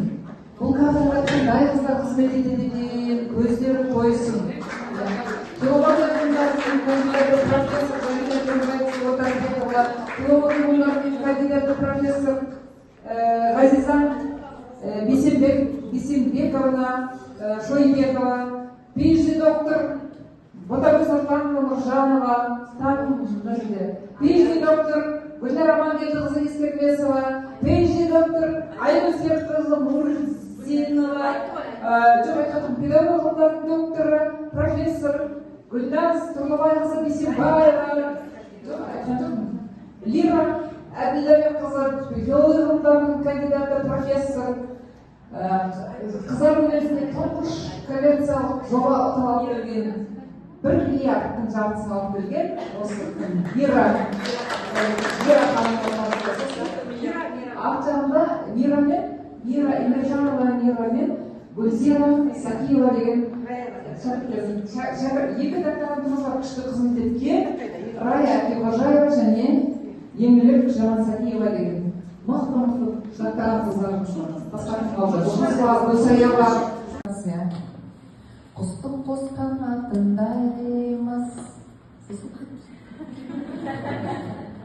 Бұл кафедрада қандай қыздар қызмет етеді екен, көздері тойсын. Филология ғылымдарының кандидаты профессор Замира Төребайқызы Отарбекова, филология ғылымдарының кандидаты профессор Ғазиза Бейсенбековна Шойбекова, PhD доктор Ботагөз Нұрлановна Нұржанова, тағы мына жерде PhD доктор Гүлнар Амангелдіқызы Ескермесова, PhD доктор Айгүл Серікқызы Мурзинова, жоқ айтқан педагог ғылымдарының докторы, профессор Гүлназ Тұрлыбайқызы Бейсенбаева, жоқ айтқан жоқпын, Лира Әбділдәбекқызы, филология ғылымдарының кандидаты, профессор, Қыздар университетіне тұңғыш коммерциялық жоба ұтып алып келген, 1 миллиардтың жартысын алып келген осы Мира ханым. Арт жағында Мира мен Мира Еміржанова, Мира мен Гүлзира Сакиева деген екі докторантымыз бар, күшті қызмет еткен Рая Әкеқожаева және Еңлік Жамансакиева деген мықты-мықты докторант қыздарымыз бар. Басқа кім қалды? Гүлсаява. Құстың қос қанатындаймыз.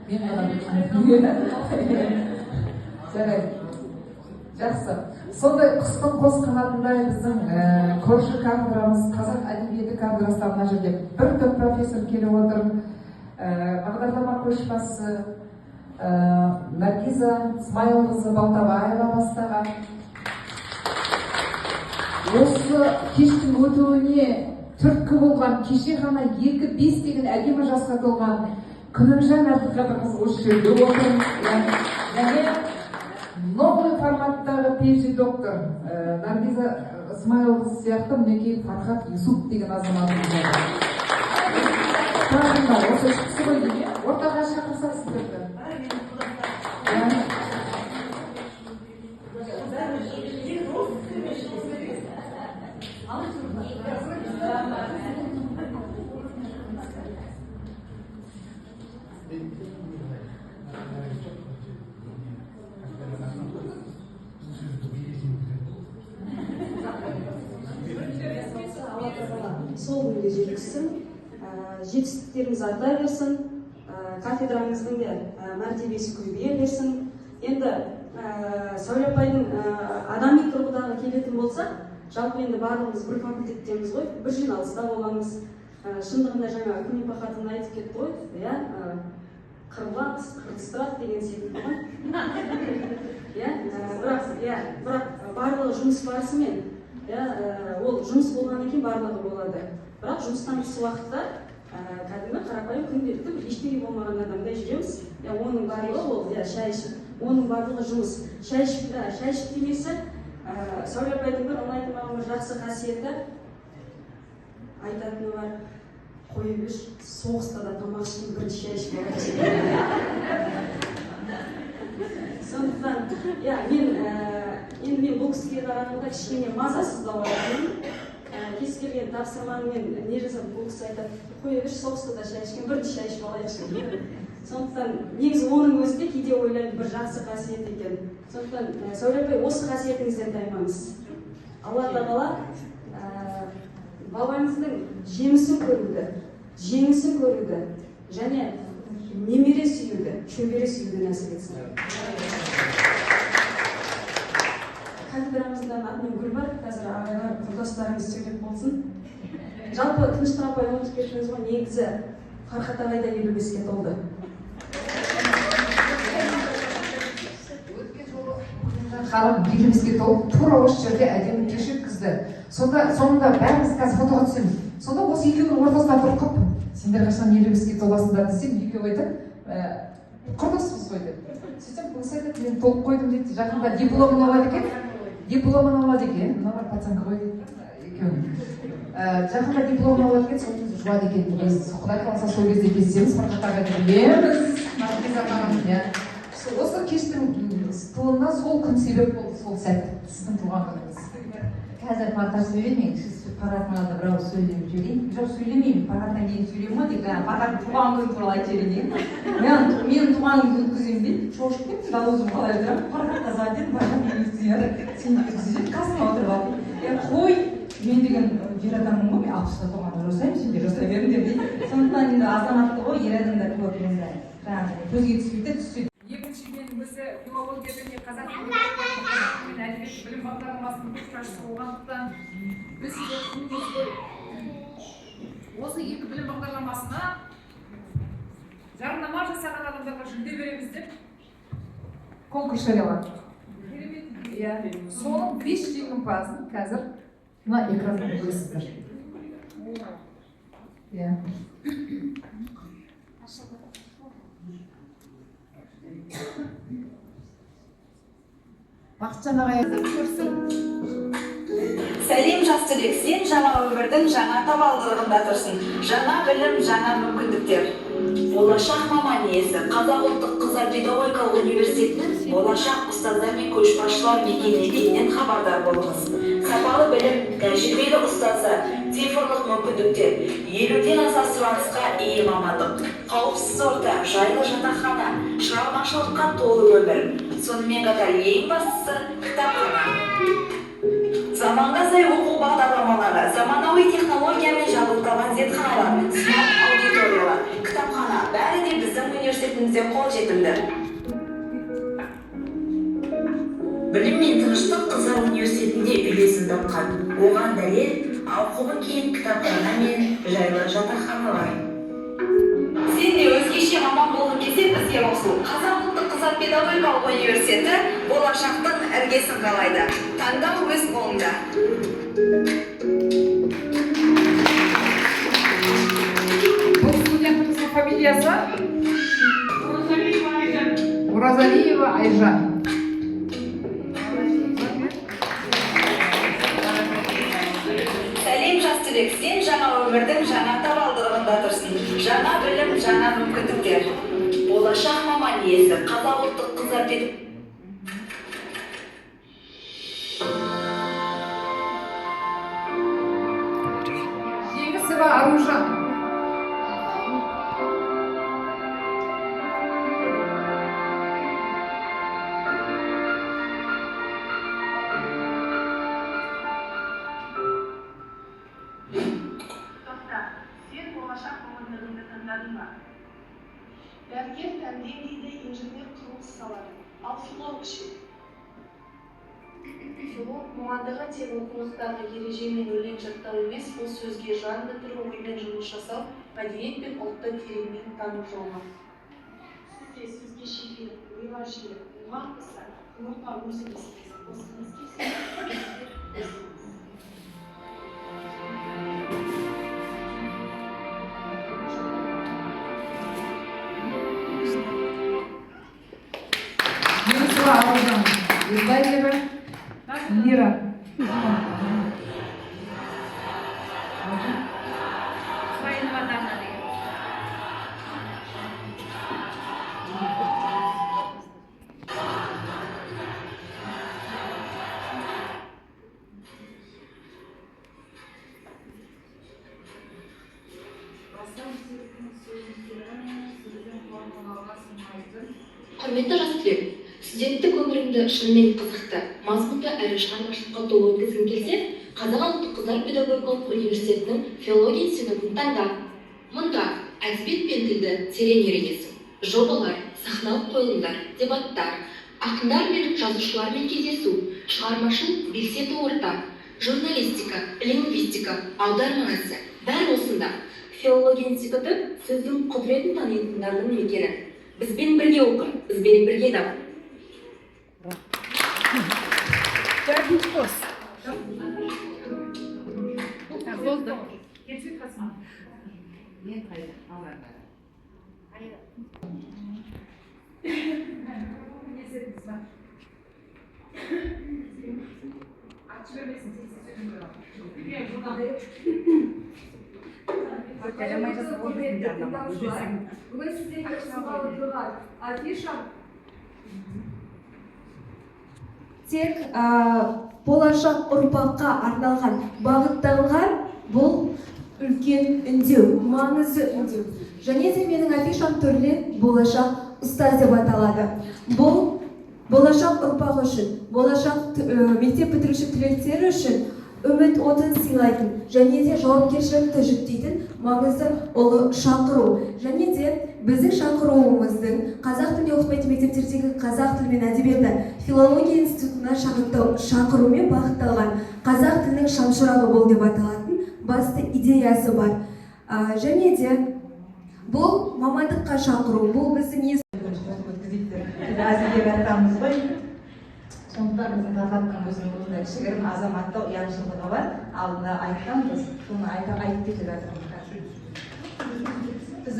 Мен ғана. Жарайды. Жақсы. Сондай құстың қос қанатындай біздің көрші кафедрамыз, қазақ әдебиеті кафедрасынан мына жерде бір топ профессор келіп отыр. Бағдарлама көшбасшысы Наргиза Смайылқызы Балтабаева бастаған. Осы кештің өтуіне түрткі болған, кеше ғана 2-5 деген әдемі жасқа толған Күнімжан Әбдіқадырқызы осы жерде отыр. Және новый форматтағы PhD доктор Наргиза Смайылқызы сияқты мінекей Фархат Юсуп деген азаматымыз бар. Тағы да осы үш кісі ғой деймін, иә? Ортаға шақырсақ сіздерді. сол күнге жеткізсін, жетістіктеріңіз арта берсін, кафедраңыздың де мәртебесі көбейе берсін. Енді Сәуле апайдың адами тұрғыдағы келетін болсақ, жалпы енді барлығымыз бір факультеттеміз ғой, бір жиналыста боламыз. Шындығында жаңа Күнипа хатын айтып кетті ғой, иә, қырыламыз, қырылыстырады деген секілді ғой. Иә, бірақ барлығы жұмыс барысымен, иә, ол жұмыс болғаннан кейін барлығы болады. Бірақ жұмыстан тыс уақытта кәдімгі қарапайым күнделікті бір ештеңе болмаған адамдай жүреміз. Иә, оның барлығы ол, иә, шай ішіп, оның барлығы жұмыс. Шай ішіп демесі, Сәуле апайдың бір ұнайтын маған бір жақсы қасиеті айтатыны бар: қоя берші, соғыста да тамақ ішкен бірінші шай ішіп алайыншы. Сондықтан, иә, енді мен бұл кісіге қарағанда кішкене мазасыздау адаммын. Кез келген тапсырмамен не жасап, бұл кісі айтады: қоя берші, соғыста да шай ішкен бірінші шай ішіп алайыншы. Сондықтан негізі оның өзі де кейде ойлаймын бір жақсы қасиет екен. Сондықтан Сәуле апай, осы қасиетіңізден таймаңыз. Алла тағала балаңыздың жемісін көруді, жеңісін көруді және немере сүюді, шөбере сүюді нәсіп етсін. Кафедрамыздан атынан гүл бар, қазір ағайлар, құрдастарыңыз сөйлеп болсын. Жалпы Тыныштық апай ұмытып кеттіңіз ғой, негізі Фархат ағай да 55-ке толды. Өткен жолы ханым 55-ке толып, тура осы жерде әдемі кеш өткізді. Сонда соңында бәріміз қазір фотоға түсеміз. Сонда осы екеуінің ортасына тұрып қалыппын. Сендер қашан 55-ке толасыңдар десем, екеуі айтады, құрдаспыз ғой деп. Сөйтсем, бұл кісі айтады, мен толып қойдым дейді. Жақында дипломын алады екен. Дипломын алады екен. Мыналар пацанка ғой дейді екеуінің. Жақында дипломын алады екен, сол кезде жуады екен. Біз Құдай қаласа сол кезде кездесеміз, Фархат ағайды білеміз. Наргиза ханым, иә. Осы кештің тылына сол күн себеп болды, сол сәт, сіздің туған күніңіз. Қазір Фархат сөйлемейін, сіз Фархаттың алдында бір ауыз сөйлеп жіберейін. Жоқ, сөйлемеймін, Фархаттан кейін сөйлеймін ғой, тек жаңағы Фархаттың туған күні туралы айтып жіберейін. Менің туған күнімді өткіземін дейді, шошып кеттім, дауысым қалай тұрамын. Фархатқа звонить етдім, Фархат мен өткіземін, сен де өткізіп, қасыма отырып алдым. Қой, мен деген ер адаммын ғой, мен 60-та толғанда жасаймын, сен де жасай беріңдер дейді. Сондықтан енді азаматты ғой, ер адамдар көп енді жаңағы көзге түспейді, түссе. Екіншіден, өзі филология және қазақ тілі мен әдебиет білім бағдарламасының көшбасшысы болғандықтан біз сіздер түсінеміз ғой. Осы екі білім бағдарламасына жарнама жасаған адамдарға жүлде береміз деп конкурс жариялады. Иә, соның 5 жеңімпазын қазір мына экраннан көресіздер. Иә. Бақытжан ағай көрсін. Сәлем, жас түлек, сен жаңа өмірдің жаңа табалдырығында тұрсың. Жаңа білім, жаңа мүмкіндіктер. Болашақ маман иесі, Қазақ ұлттық қыздар педагогикалық университетінің болашақ ұстаздар мен көшбасшылар мекені екенінен хабардар болыңыз. Сапалы білім, тәжірибелі ұстаздар, цифрлық мүмкіндіктер, 50-ден аса сұранысқа ие мамандық, қауіпсіз орта, жайлы жатақхана, шығармашылыққа толы өмір. Сонымен қатар ең бастысы кітапхана. Заманға сай оқу бағдарламалары, заманауи технологиямен жабдықталған зертханалар, смарт аудиториялар, кітапхана, бәрі де біздің университетімізде қолжетімді. Білім мен тыныштық қыздар университетінде үйлесім тапқан. Оған дәлел ауқымы кең кітапхана мен жайлы жатақханалар. Сен де өзгеше маман болғың келсе, бізге қосыл. Қазақ ұлттық қыздар педагогикалық университеті болашақтың іргесін қалайды. Таңдау өз қолыңда. Бұл студентіміздің фамилиясы? Оразалиева Айжан. Сәлем, жас түлек, сен жаңа өмірдің жаңа табалдырығында тұрсың. Жаңа білім, жаңа мүмкіндіктер. Болашақ маман иесі, Қазақ ұлттық қыздар Жеңісова Аружан. Филолог ше? Филолог мамандығы тек оқулықтағы ереже мен өлең жаттау емес, бұл сөзге жан бітіру, оймен жұмыс жасау, мәдениет пен ұлтты тереңнен тану жолы. Сіз де сөзге шебер, ойға жүйрік, оған қоса ғылымға өз үлесіңізді қосқыңыз келсе, бізді іздеңіз. Юнусова Аружан Ербаева, Лира. Құсайынова Дана деген. Құрметті жас түлек, студенттік өміріңді шынымен қызықты, мазмұнды әрі шығармашылыққа толы өткізгің келсе, Қазақ ұлттық қыздар педагогикалық университетінің филология институтын таңда. Мұнда әдебиет пен тілді терең үйренесің. Жобалар, сахналық қойылымдар, дебаттар, ақындар мен жазушылармен кездесу, шығармашыл белсенді орта, журналистика, лингвистика, аударма ісі бәрі осында. Филология институты сөздің құдіретін танитындардың мекені. Бізбен бірге оқы, бізбен бірге дам. Төртінші курс. Болды. Мен қайда? Аларда. Бүгін сіздерге ұсынғалы тұрған афиша тек болашақ ұрпаққа арналған, бағытталған бұл үлкен үндеу, маңызды үндеу. Және де менің афишам түрлі болашақ ұстаз деп аталады. Бұл болашақ ұрпақ үшін, болашақ мектеп бітіруші түлектері үшін үміт отын сыйлайтын және де жауапкершілікті жүктейтін маңызды ұлы шақыру. Және де біздің шақыруымыздың қазақ тілінде оқытпайтын мектептердегі қазақ тілі мен әдебиеті филология институтына шақырумен бағытталған қазақ тілінің шамшырағы бол деп аталатын басты идеясы бар. Және де бұл мамандыққа шақыру, бұл біздің Әзілдеп айтамыз ғой. Сондықтан біздің тақырыптың өзінің осындай кішігірім азаматтық ұяншылдығы бар. Алдында айтқанбыз, соны айтып кетіп жатырмыз қазір. Біз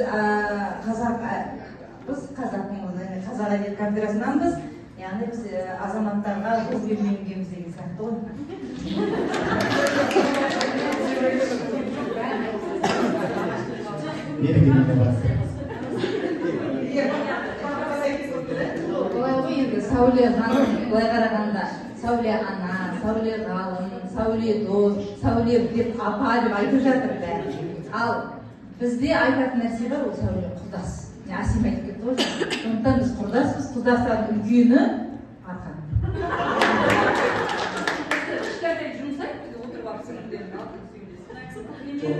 қазақтың қазақ әдебиет кафедрасынанбыз, яғни біз азаматтарға жол бермегенбіз деген сияқты ғой. Олай ғой енді Сәуле ханым, былай қарағанда Сәуле ана, Сәуле ғалым, Сәуле дос, Сәуле деп апа деп айтып жатыр бәрі. Ал бізде айтатын нәрсе бар, ол Сәуле құрдас. Әсем айтып кетті ғой. Сондықтан біз құрдаспыз, құрдастардың үлкені Арқан.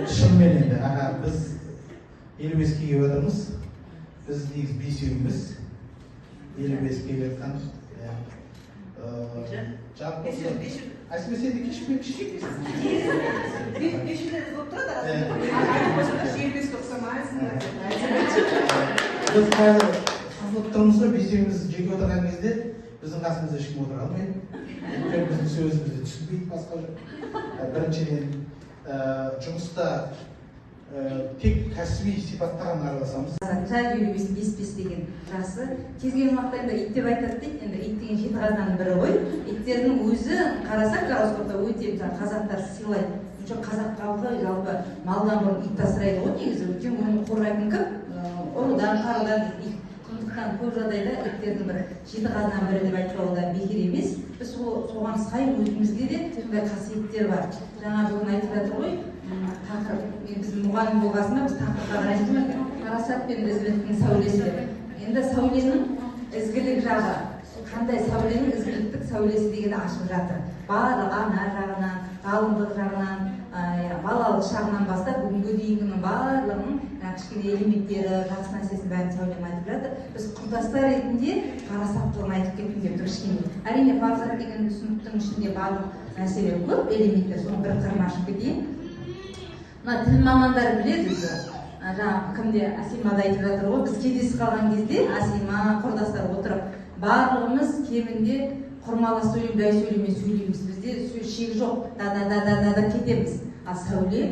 Шынымен енді, аға, біз 55-ке келіп жатырмыз. Біз негізі бесеуміз. 55-ке келіп жатқан. Жалпы Әсем, сен де кешікпе, кешікпе. Бешеуден болып тұрады, айтып қойсаңдаршы, 55-ке ұқсамайсыңдар. Біз қазір сызылып тұрмыз ғой, бесеуміз жеке отырған кезде біздің қасымызда ешкім отыра алмайды. Өйткені біздің сөзімізді түсінбейді басқа жоқ. Біріншіден, жұмыста тек кәсіби сипатта ғана араласамыз. Қазақша 55-бес деген жасы. Кез келген уақытта енді ит деп айтады дейді, енді ит деген жеті қазынаның бірі ғой. Иттердің өзі қарасақ гороскопта өте мысалы қазақтар сыйлайды. Өйткені қазақ халқы жалпы малдан бұрын ит асырайды ғой негізі. Өйткені оны қорғайтын кім? Ұрыдан, қарудан ит. Сондықтан көп жағдайда иттердің бір жеті қазынаның бірі деп айтуға да бекер емес. Біз соған сай өзімізде де сондай қасиеттер бар. Жаңа бүгін айтып жатыр ғой, тақырып. Мен біздің мұғалім болғасында біз тақырыпқа қараймыз ғой, парасат пен ізгіліктің сәулесі деп. Енді сәуленің ізгілік жағы Қандай Сәуленің ізгіліктік сәулесі дегенді ашып жатыр. Барлық ана жағынан, ғалымдық жағынан, балалық шағынан бастап бүгінгі дейінгінің барлығының кішкене элементтері, жақсы нәрсесін бәрін Сәулем айтып жатыр. Біз құрдастар ретінде парасаттылығын айтып кеткім келіп тұр кішкене. Әрине, парасат деген түсініктің ішінде барлық нәрселер көп, элементтер, соның бір қырын ашып кетейін. Мына тіл мамандары біледі өзі. Жаңа кімде Асима да айтып жатыр ғой, біз кездесіп қалған кезде Асима құрдастар отырып, барлығымыз кемінде құрмалас сөйлем, жай сөйлеммен сөйлейміз. Бізде сөз шегі жоқ, да да да да да да кетеміз. Ал Сәуле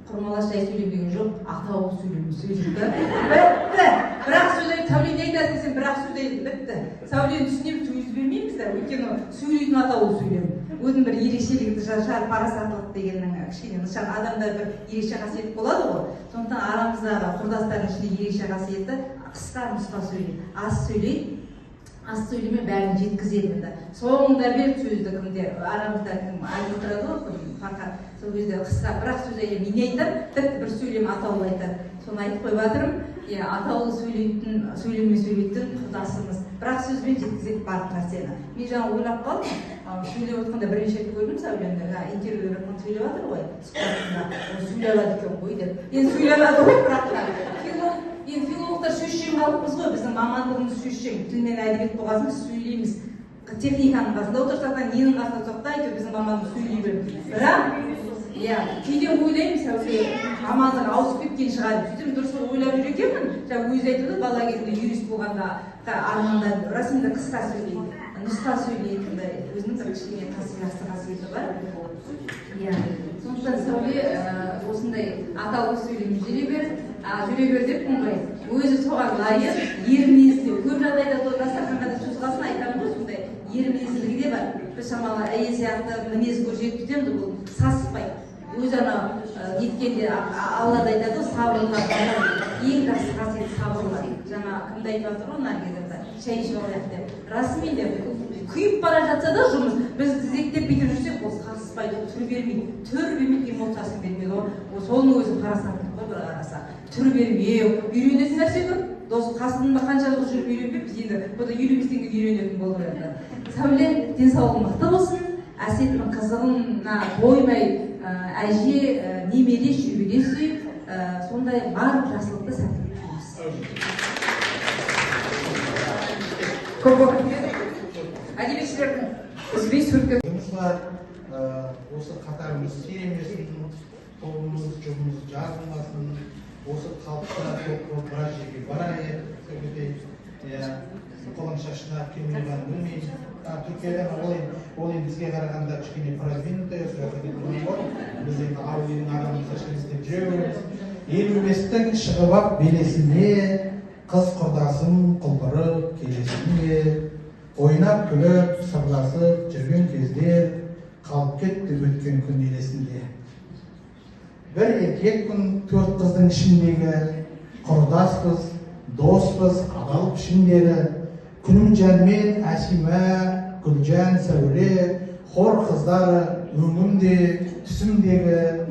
құрмалас жай сөйлем деген жоқ, атаулы сөйлеммен сөйлейді. Бітті. Бірақ сөз айтып, Сәуле не айтасың сен, бірақ сөз айтып бітті. Сәулені түсінеміз, сөз бермейміз да, өйткені сөйлейтін атаулы сөйлем. Өзінің бір ерекшелігі шығар, парасаттылық дегеннің кішкене нышан, адамда бір ерекше қасиет болады ғой. Сондықтан арамыздағы құрдастардың ішінде ерекше қасиеті қысқа нұсқа сөйлейді, аз сөйлейді, аз сөйлеме бәрін жеткізеді енді. Соңында бер сөзді кімде, арамызда кім айтып отырады ғой, кім Фархат, сол кезде қысқа бірақ сөз айтамын, мен не айтамын, тіпті бір сөйлем атаулы айтады. Соны айтып қойып жатырмын. Иә, атаулы сөйлейтін, сөйлеме сөйлейтін құрдасымыз. Бірақ сөзбен жеткізеді барлық нәрсені. Мен жаңа ойлап қалдым, сөйлеп отқанда бірнеше рет көрдім Сәулемді, жаңа интервью беріп жатқан сөйлеп жатыр ғой, сұхбатында. Ол сөйлей алады екен ғой деп. Енді сөйлей алады ғой, бірақ та филолог, енді филологтар сөзшең халықпыз ғой, біздің мамандығымыз сөзшең, тіл мен әдебиет болған соң біз сөйлейміз. Техниканың қасында отырсақ та, ненің қасында отырсақ та, әйтеуір біздің мамандығымыз сөйлей береміз. Бірақ иә, кейде ойлаймын, Сәуле мамандығы ауысып кеткен шығар деп. Сөйтіп дұрыс ойлап жүр екенмін. Жаңа өзі айтып отыр, бала кезінде юрист болғанда армандадым. Расында қысқа сөйлейді, нұсқа сөйлейді, өзінің бір кішкене жақсы қасиеті бар. Иә, сондықтан Сәуле осындай атаулы сөйлемей жүре бер, жүре бер деп ғой. Өзі соған лайық, ер мінезді. Көп жағдайда дастарханға да сөз қалсын айтамын ғой, сондай ер мінезділігі де бар. Біз шамалы әйел сияқты мінез көрсетіп кетеміз, бұл саспайды. Өзі ана неткенде Алла да айтады ғой, сабырлылар ең жақсы қасиет сабырлы. Жаңа кімді айтып жатыр ғой, Наргиз апа, шай ішіп алайық деп. Расымен де күйіп бара жатса да жұмыс, біз тізектеп бүйтіп жүрсек, ол саспайды, ол түр бермейді. Түр бермейді, эмоциясын бермейді ғой. Соның өзі парасаттылық қой бір қарасақ. Түр бермеу, үйренетін нәрсе көп. Дос қасында қанша жыл жүріп үйренбеппіз, енді бұны 55-тен кейін үйренетін болып жатыр. Сәуле, денсаулығың мықты болсын, Әсеттің қызығына тоймай, әже, немере, шөбере сүй, сондай барлық жақсылықты сәттілік тілейміз. Көп көп әдебиетшілердің үзбей суретке жұмысылар, осы қатарымыз сиремесін, тобымыз, жұбымыз жазылмасын, осы қалыпта топ болып біраз жерге барайық, қолың шашына келмей білмеймін. Түркиядан ол енді бізге қарағанда кішкене продвинутый, сол жаққа кетіп ғой. Біз енді ауыл елдің адамымыз іздеп жүре береміз. 55-тің шығып ап белесіне, қыз құрдасым құлпырып келесіне, ойнап күліп сырласып жүрген кездер қалып кетті өткен күн елесінде. Бір еркекпін төрт қыздың ішіндегі, құрдаспыз, доспыз, адал пішіндері, Күнімжанмен Әсима, Гүлжан, Сәуле, хор қыздары, өңімде, түсімдегі,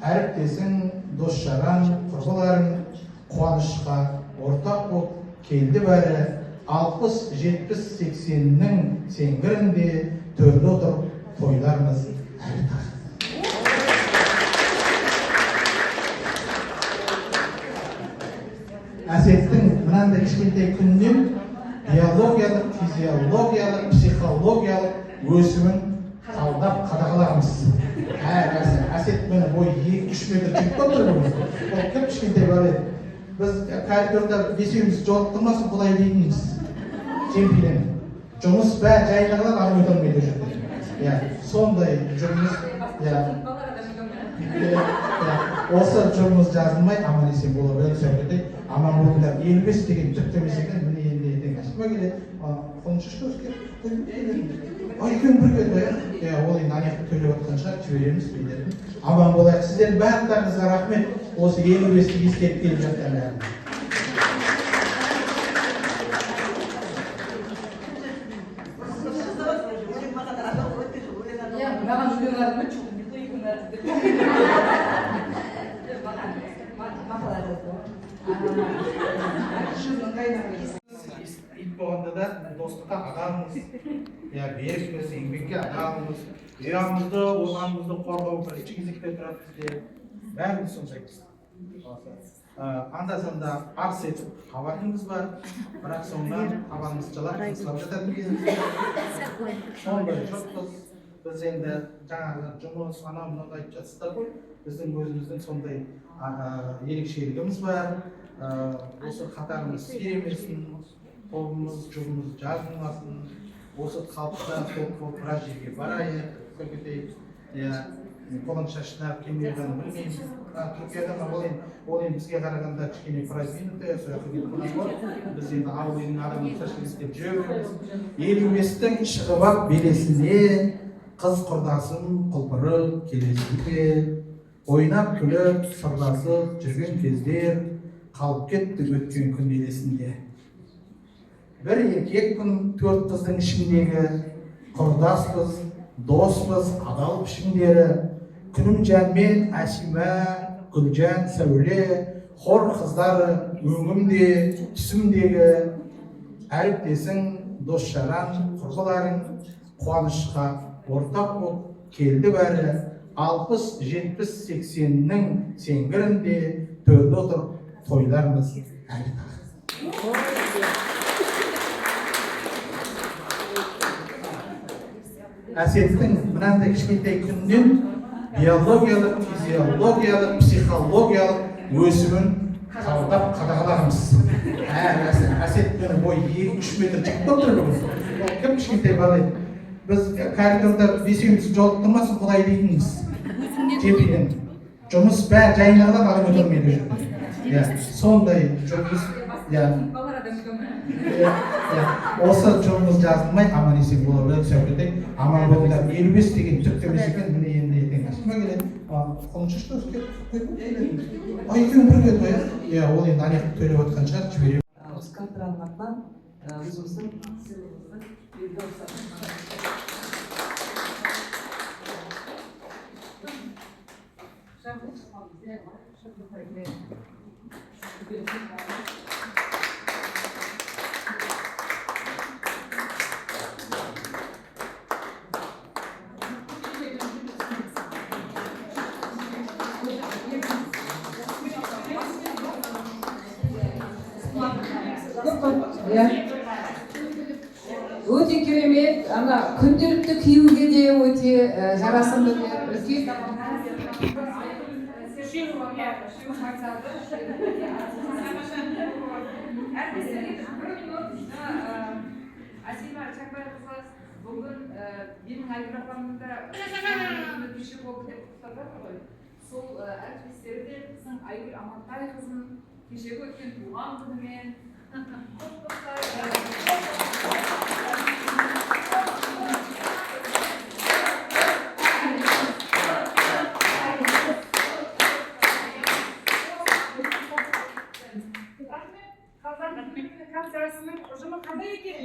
әріптесің, дос-жаран, құрбыларың, қуанышқа ортақ боп келді бәрі, 60, 70, 80-нің сеңгірінде төрде отырып тойлармыз әлі тағы. Әсеттің мынандай кішкентай күнінен биологиялық, физиологиялық, психологиялық өсімін талдап қадағалағанбыз. Әсет міне бойы 2-3 метр жігіт болып тұр бүгін. Ол кіп кішкентай бала еді. Біз коридорда бесеуміз жолықтырмасын құдай дейтінбіз. Чемпион. Жұмыс бәрі жайында қалады, адам өте алмайды ол жерде. Иә, сондай жұмыс, иә. Осы жұмыс жазылмай аман есен бола беріңіз, сәулетей. Аман болыңдар. 55 деген түк емес екен, міне енді ертең Әсима келеді. Екеуін бірге иә, ол енді ана жақта төлеп жатқан шығар, жібереміз билетін. Аман болайық. Сіздердің барлықтарыңызға рахмет. Осы 55-ті ескеріп келіп жатқан бәрін. Маған өлең арнамайды, жоқ, не то екеуін арнайды деп. Маған мақала жазды ғой. Ит болғанда да достыққа адалмыз, иә, берікпіз, еңбекке адалмыз, ұямызды, отанымызды қорғау бірінші кезекте тұрады бізде. Бәріміз сондаймыз. Анда санда арс етіп қабатымыз бар, бірақ соңынан табанымыз жалап, тыныстап жататын кезіміз бар. Сондай жұртпыз. Біз енді жаңағы жұмыс, анау мынауды айтып жатсыздар ғой, біздің өзіміздің сондай ерекшелігіміз бар. Осы қатарымыз сиремесін, тобымыз, жұбымыз жазылмасын, осы қалыпта топ болып біраз жерге барайық, кетейік. Иә, қолын шашына келмей қалғанын білмеймін. Түркияда ма, ол енді бізге қарағанда кішкене продвинутый, сол жаққа кетіп қалған ғой. Біз енді ауыл үйінің адамын шашылып деп жүре береміз. 55-тің шығып ап белесіне, қыз құрдасым құлпырып келесіне, ойнап күліп сырласып жүрген кездер қалып кетті өткен күн елесінде. Бір еркекпін төрт қыздың ішіндегі, құрдаспыз, доспыз, адал пішіндері. Күнімжанмен Әсима, Гүлжан, Сәуле, хор қыздары өңімде, түсімдегі. Әріптесің, дос жаран, құрбыларың қуанышқа ортақ боп келді бәрі. 60, 70, 80-нің сеңгірінде төрде отырып тойлармыз әлі тағы. Әсеттің мынандай кішкентай күнінен биологиялық, физиологиялық, психологиялық өсімін қабылдап қадағалағанбыз. Әсеттің бойы 2-3 метр жігіт болып тұр бүгін. Ол кім кішкентай бала еді. Біз коридорда бесеуміз жолықтырмасын құдай дейтінбіз. Жепеден. Жұмыс бәрі жайына қалады, адам өте алмайды ол жерде. Иә, сондай жұмыс. Иә. Осы жұмыс жазылмай аман есен бола береді, сәукелдей. Аман болыңдар. 55 деген түк те емес екен, міне енді ертең Әсима келеді. Қолын шашты, келіп қойып. А, екеуін бірге той, иә? Ол енді ана жақта төлеп жатқан шығар, жібере. Осы кафедраның атынан өзіміздің сыйлығымызды беруге рұқсат. Өте керемет, ана күнделікті киюге де өте жарасымды деп үлкен. Әсима Шәкбайқызы бүгін менің Айгүл апамның да кеше болды деп құттықтап жатыр ғой. Сол әріптестері де біздің Айгүл Амантайқызын кешегі өткен туған күнімен құттықтайды. Рахмет. Қазақ кафедрасының ұжымы қандай екен?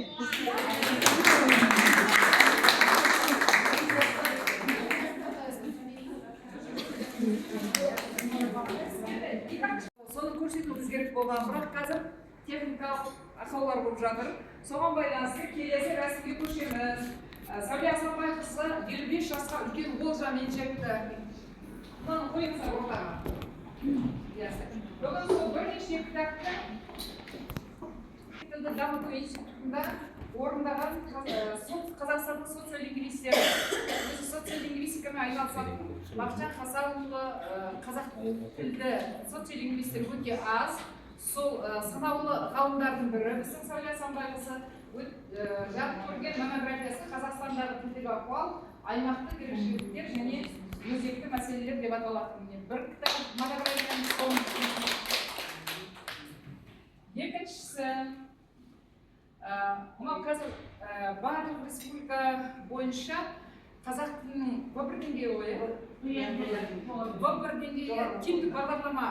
Соны көрсетуіміз керек болған, бірақ қазір техникалық ақаулар болып жатыр. Соған байланысты келесі рәсімге көшеміз. Сәуле Асанбайқызы 55 жасқа үлкен олжамен жетті. Мынаны қойыңыздар ортаға. Бүгін сол бірнеше кітапты тілді дамыту институтында орындаған Қазақстанның социолингвистері, өзі социолингвистикамен айналысатын Бақытжан Хасанұлы, қазақ тілді социолингвистер өте аз, сол санаулы ғалымдардың бірі біздің Сәуле Асанбайқызы. Жарық көрген монографиясы Қазақстандағы тілдік ахуал, аймақтық ерекшеліктер және өзекті мәселелер деп аталады. Бір кітап монографияның соңы. Екіншісі, мынау қазір барлық республика бойынша қазақ тілінің В1 деңгейі ғой, В1 деңгейі типтік бағдарлама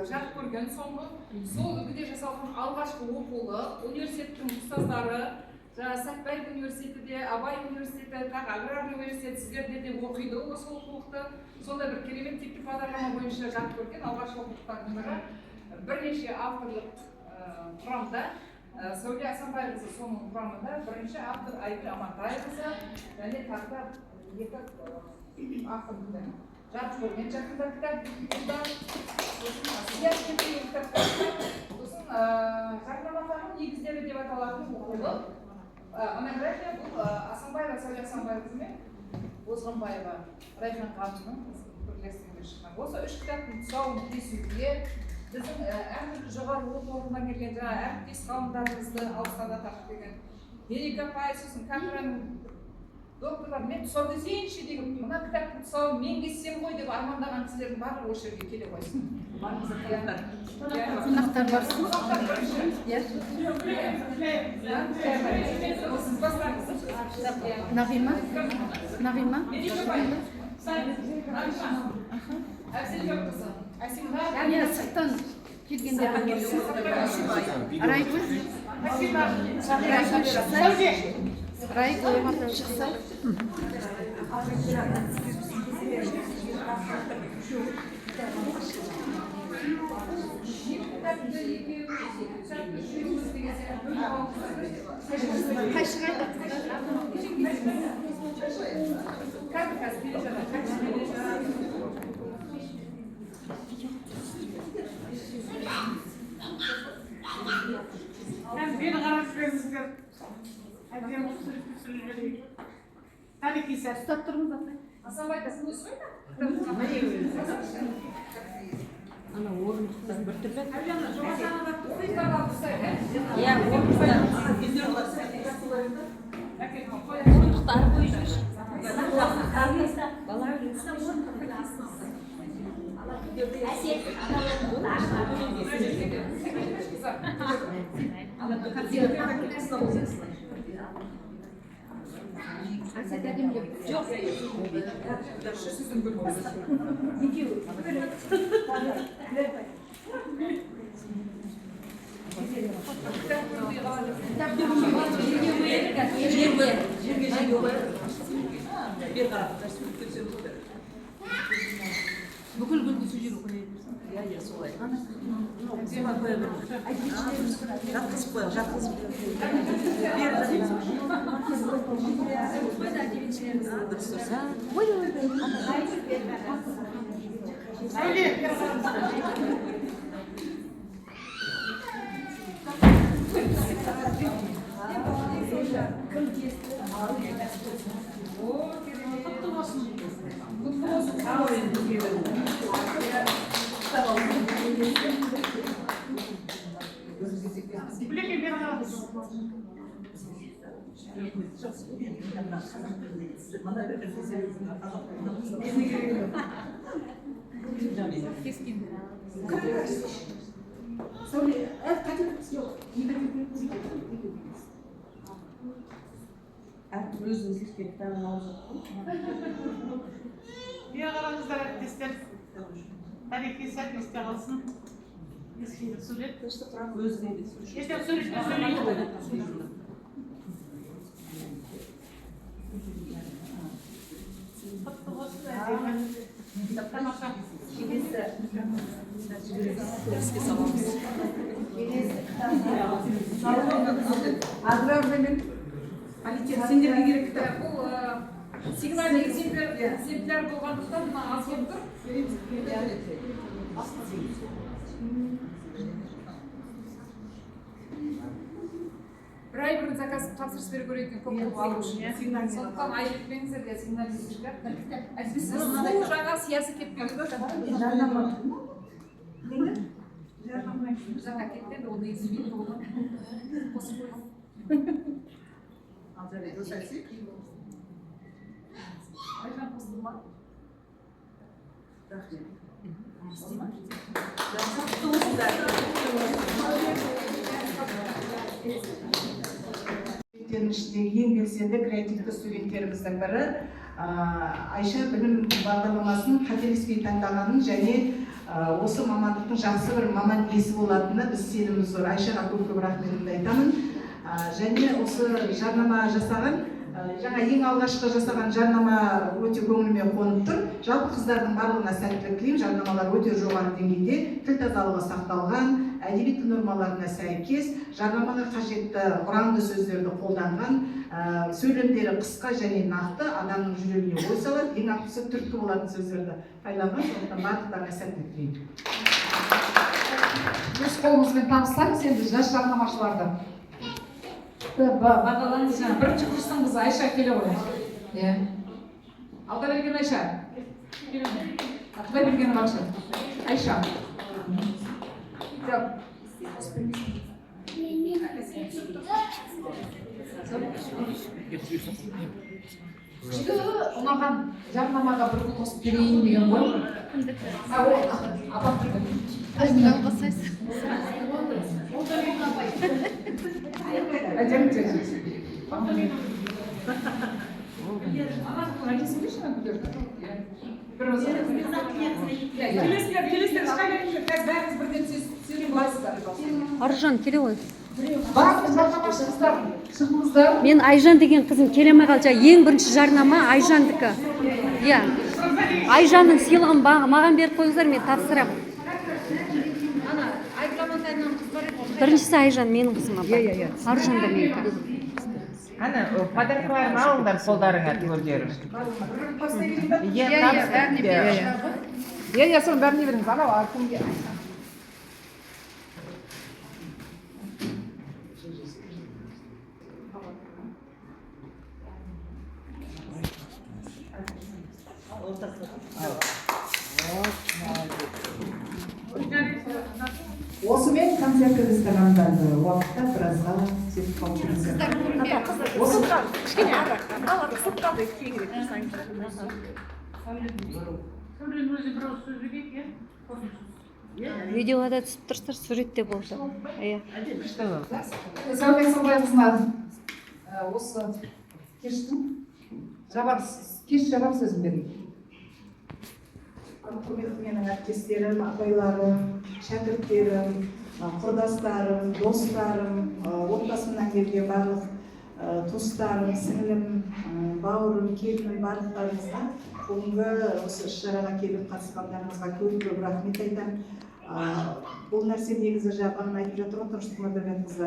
жарық көрген соңғы. Сол үлгіде жасалған алғашқы оқулық университеттің ұстаздары, Сәтбаев университеті де, Абай университеті, тағы аграрлы университет, сіздерде де оқиды осы оқулықты. Сондай бір керемет типтік бағдарлама бойынша жарық көрген алғашқы оқулықтардың бірі. Бірнеше авторлық құрамда Сәуле Асанбайқызы соның құрамында бірінші автор Айгүл Амантайқызы және тағы да екі автор жарық көрген жақында кітап бұлда. Сосын Сияз деген кітап, сосын жарнаматану негіздері деп аталатын оқулық, монография. Бұл Асанбаева Сәуле Асанбайқызы мен Озғанбаева Райхан ханымның бірлестігінде шыққан. Осы үш кітаптың тұсауын кесуге біздің әртүрлі жоғары оқу орнынан келген жаңағы әріптес ғалымдарымызды алыстан да тартып келген Мереке апай, сосын кафедраның докторлар, мен тұсау кесейінші деген, мына кітаптың тұсауын мен кессем ғой деп армандаған кісілердің барлығы осы жерге келе қойсын. Қонақтар барсын. Қонақтар бірінші. Иә. Сіз бастаңыз. Нағима. Нағима. Мереке апай. Әбзелбекқызы. Иә, сырттан келгендер барсын. Райгүл. Райгүл шықса. Райгүл шықса. Қайшы қайда? Қазір, қазір келе жатыр. Қайшы келе жатыр. Бері қарап жіберіңіздер. Әдемі қылып суретке түсіріп жіберейік. Тарихи сәт. Ұстап тұрыңыз, апай. Асанбай, сіз өзі қайда? Ана орындықтар біртүрлі. Иә, орындықтар. Орындықты ары қойып жіберші. Бала. Әсет. Әсет әдемілеп. Жоқ. Жерге, жерге, жерге қояды. Бері қарап, суретке түсеміз. Бүкіл гүлді сол жерге қоя берсін. Иә, иә, солай. Солай қоя бер. Жатқызып қояйық, жатқызып. Бері. Дұрыс, дұрыс. Ой, ой, ой. Сәуле. Кім кесті? Құтты болсын. Құтты болсын. Күлеке, бері қараңыз. Кескен. Сәуле, жоқ, Әркім өзінің кескен кітабын алып жатыр. Бері қараңыздар, әріптестер. Тарихи сәт есте қалсын. Ескендір сурет. Өзінің де. Ертең суретте сөйлейді. Құтты болсын, әдемі. Тамаша. Келесі Еске саламыз. Келесі. Аграрный Политех, сендерге керек кітап. Бұл сигнальный экземпляр болғандықтан мына аз болып тұр. Бір ай бұрын заказ тапсырыс беру керек екен, көп қылып алу үшін. Сондықтан айып етпеңіздер, иә, сигнальный экземпляр. Әйтпесе су жаңа сиясы кетпеген. Жарнама. Жаңа кетті енді, оны езілмейді, оны қосып қойған. Айхан қосылды ма? Рахмет. Студенттердің ішіндегі ең белсенді, креативті студенттеріміздің бірі Айша білім бағдарламасын қателеспей таңдағанын және осы мамандықтың жақсы бір маман иесі болатынына біз сеніміміз зор. Айшаға көп көп рахметімді айтамын. Және осы жарнама жасаған, жаңа ең алғашқы жасаған жарнама өте көңіліме қонып тұр. Жалпы қыздардың барлығына сәттілік тілеймін. Жарнамалар өте жоғары деңгейде, тіл тазалығы сақталған, әдеби тіл нормаларына сәйкес, жарнамаға қажетті ұранды сөздерді қолданған, сөйлемдері қысқа және нақты, адамның жүрегіне ой салады, ең ақтысы түрткі болатын сөздерді пайдаланған. Сондықтан барлықтарына сәттілік тілеймін. Өз қолымызбен табыстаймыз енді жас жарнамашыларды. Бағалаңыз. Бірінші курстың қызы Айша келе ғой. Иә. Алдаберген Айша. Құдайберген Айша. Айша. Жоқ. Күшті ұнаған жарнамаға бір гүл қосып берейін деген ғой. Апам тұрды. Келесіздер, шыға беріңіздер, қазір бәріңіз бірден сөйлеп аласыздар. Аружан, келе ғой. Барлық жарнамашы қыздар, шығыңыздар. Мен Айжан деген қызым келе алмай қалды. Ең бірінші жарнама Айжандікі. Иә. Айжанның сыйлығын маған беріп қойыңыздар, мен тапсырамын. Біріншісі Айжан, менің қызым апа. Иә. Аружан да менікі. Ана, подаркаларын алыңдар қолдарыңа түгелдерің. Иә, бәріне беріңіз. Иә, соны бәріне беріңіз. Анау кімге? Осымен концертіміз тәмамданды. Уақытта біразға жетіп қалып. Осы кішкене ары қысылып қалды, кейінірек тұрсаңыз. Сәуленің өзі бір ауыз сөз сөйлейді, иә? Видеоға да түсіп тұрсыздар, суретте болды. Иә. Сәуле Сылбайқызына осы кештің жабар кеш жабар сөзін берейін. Құрметті менің әріптестерім, апайларым, шәкірттерім, құрдастарым, достарым, отбасымнан келген барлық туыстарым, сіңілім, бауырым, келінім, барлықтарыңызға бүгінгі осы іс-шараға келіп қатысқандарыңызға көп-көп рахмет айтамын. Бұл нәрсе негізі жаңа айтып жатыр ғой Тыныштық Мырзабекқызы.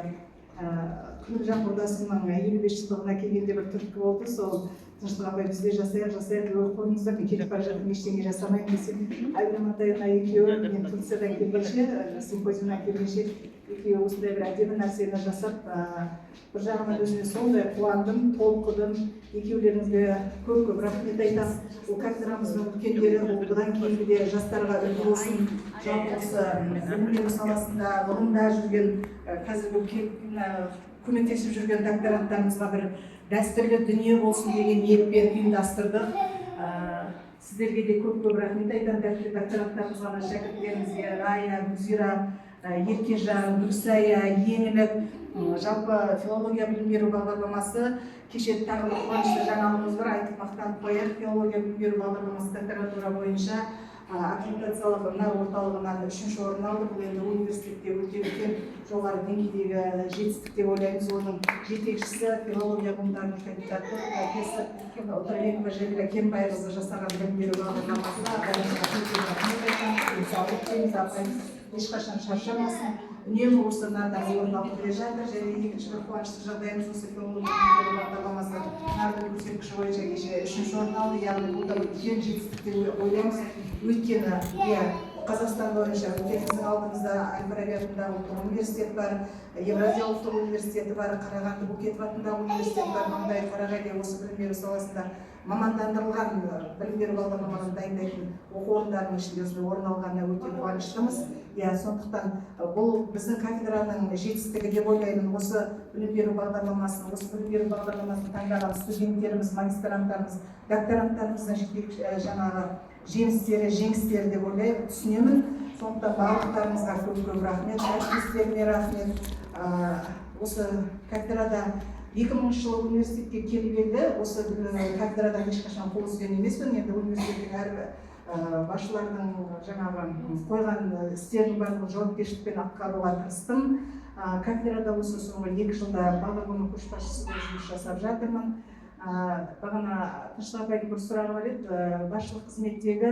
Күнімжан құрдасымның 55 жылдығына келгенде бір түрткі болды. Сол Тыныштық апай, бізде жасайық, жасайық, ой қойыңыздар, мен кетіп бара жатырмын, ештеңе жасамаймын десем, Айгүл Амантаевна екеуі мен Турциядан келгенше, симпозиумнан келгенше екеуі осындай бір әдемі нәрсені жасап, бір жағынан өзіме сондай қуандым, толқыдым. Екеулеріңізге көп-көп рахмет айтамын. Бұл кафедрамыздың үлкендері, бұл бұдан кейінгі де жастарға үлгі болсын. Жалпы осы білім беру саласында, ғылымда жүрген, қазіргі көмектесіп жүрген докторанттарымызға бір дәстүрлі дүние болсын деген ниетпен ұйымдастырдық. Сіздерге де көп-көп рахмет айтамын. Докторанттарымызға, шәкірттерімізге, Рая, Гүлзира, Еркежан, Гүлсая, Еңлік, жалпы филология білім беру бағдарламасы кеше тағы бір қуанышты жаңалығымыз бар, айтып мақтанып қояйық. Филология білім беру бағдарламасы докторантура бойынша аккредитациялық НАР орталығынан 3-ші орын алды. Бұл енді университетте өте үлкен жоғары деңгейдегі жетістік деп ойлаймыз. Оның жетекшісі филология ғылымдарының кандидаты профессор Отырбекова Жәмила Кенбайқызы жасаған білім беру бағдарламасына рахмет айтамыз. Денсаулық тілейміз, апайымыз ешқашан шаршамасын, үнемі осы НАР-дан орын алып келе жатыр. Және екінші бір қуанышты жағдайымыз, осы филология білім беру бағдарламасы НАР-дың көрсеткіші бойынша кеше 3-ші орын алды. Яғни бұл да үлкен жетістік деп ойлаймыз. Өйткені иә, Қазақстан бойынша біздің алдымызда Әл-Фараби атындағы ұлттық университет бар, Евразия ұлттық университеті бар, Қарағанды Букетов атындағы университет бар. Маңдай Қарағайда осы білім беру саласында мамандандырылған білім беру бағдарламаларын дайындайтын оқу орындарының ішінде осындай орын алғанына өте қуаныштымыз. Иә, сондықтан бұл біздің кафедраның жетістігі деп ойлаймын. Осы білім беру бағдарламасын, осы білім беру бағдарламасын таңдаған студенттеріміз, магистранттарымыз, докторанттарымыздың жаңағы жемістері, жеңістері деп ойлаймын, түсінемін. Сондықтан барлықтарыңызға көп-көп рахмет, әріптестеріме рахмет. Осы кафедрада 2000 жылы университетке келіп еді, осы кафедрадан ешқашан қол үзген емеспін. Енді университеттің әр басшыларының жаңағы қойған істерінің барлығын жауапкершілікпен атқаруға тырыстым. Кафедрада осы соңғы 2 жылда бағдарлама көшбасшысы болып жұмыс жасап жатырмын. Бағана Тыныштық апайдың бір сұрағы бар еді, басшылық қызметтегі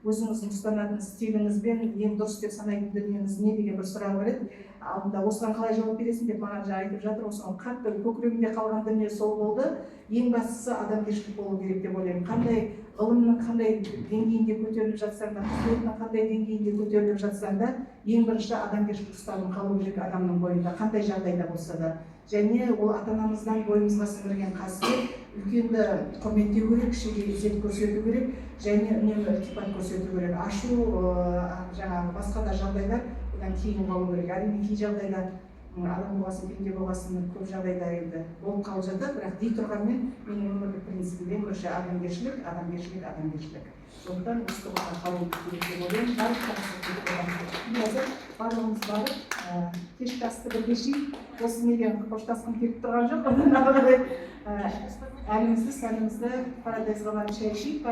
өзіңіздің ұстанатын стиліңіз бен ең дұрыс деп санайтын дүниеңіз не деген бір сұрағы бар еді алдында. Осыған қалай жауап бересің деп маған жаңа айтып жатыр. Осыған қатты көкірегімде қалған дүние сол болды. Ең бастысы адамгершілік болу керек деп ойлаймын. Қандай ғылымның қандай деңгейінде көтеріліп жатсаң да, қызметтің қандай деңгейінде көтеріліп жатсаң да, ең бірінші адамгершілік ұстаным қалу керек адамның бойында, қандай жағдайда болса да. Және ол ата анамыздан бойымызға сіңірген қасиет: үлкенді құрметтеу керек, кішіге ізет көрсету керек және үнемі ілтипат көрсету керек. Ашу, жаңағы басқа да жағдайлар одан кейін қалу керек. Әрине, кей жағдайда адам болғасын, пенде болғасын, көп жағдайда енді болып қалып жатады. Бірақ дей тұрғанмен, менің өмірлік принципім ең бірінші адамгершілік, адамгершілік, адамгершілік. Сондықтан осы тұрғыда қалу керек деп ойлаймын. Қазір барлығымыз барып кешкі асты бірге ішейік. Осы неден қоштасқым келіп тұрған жоқ. Одан ары қарай әлімізді сәнімізді парадайзға барып шай ішейік.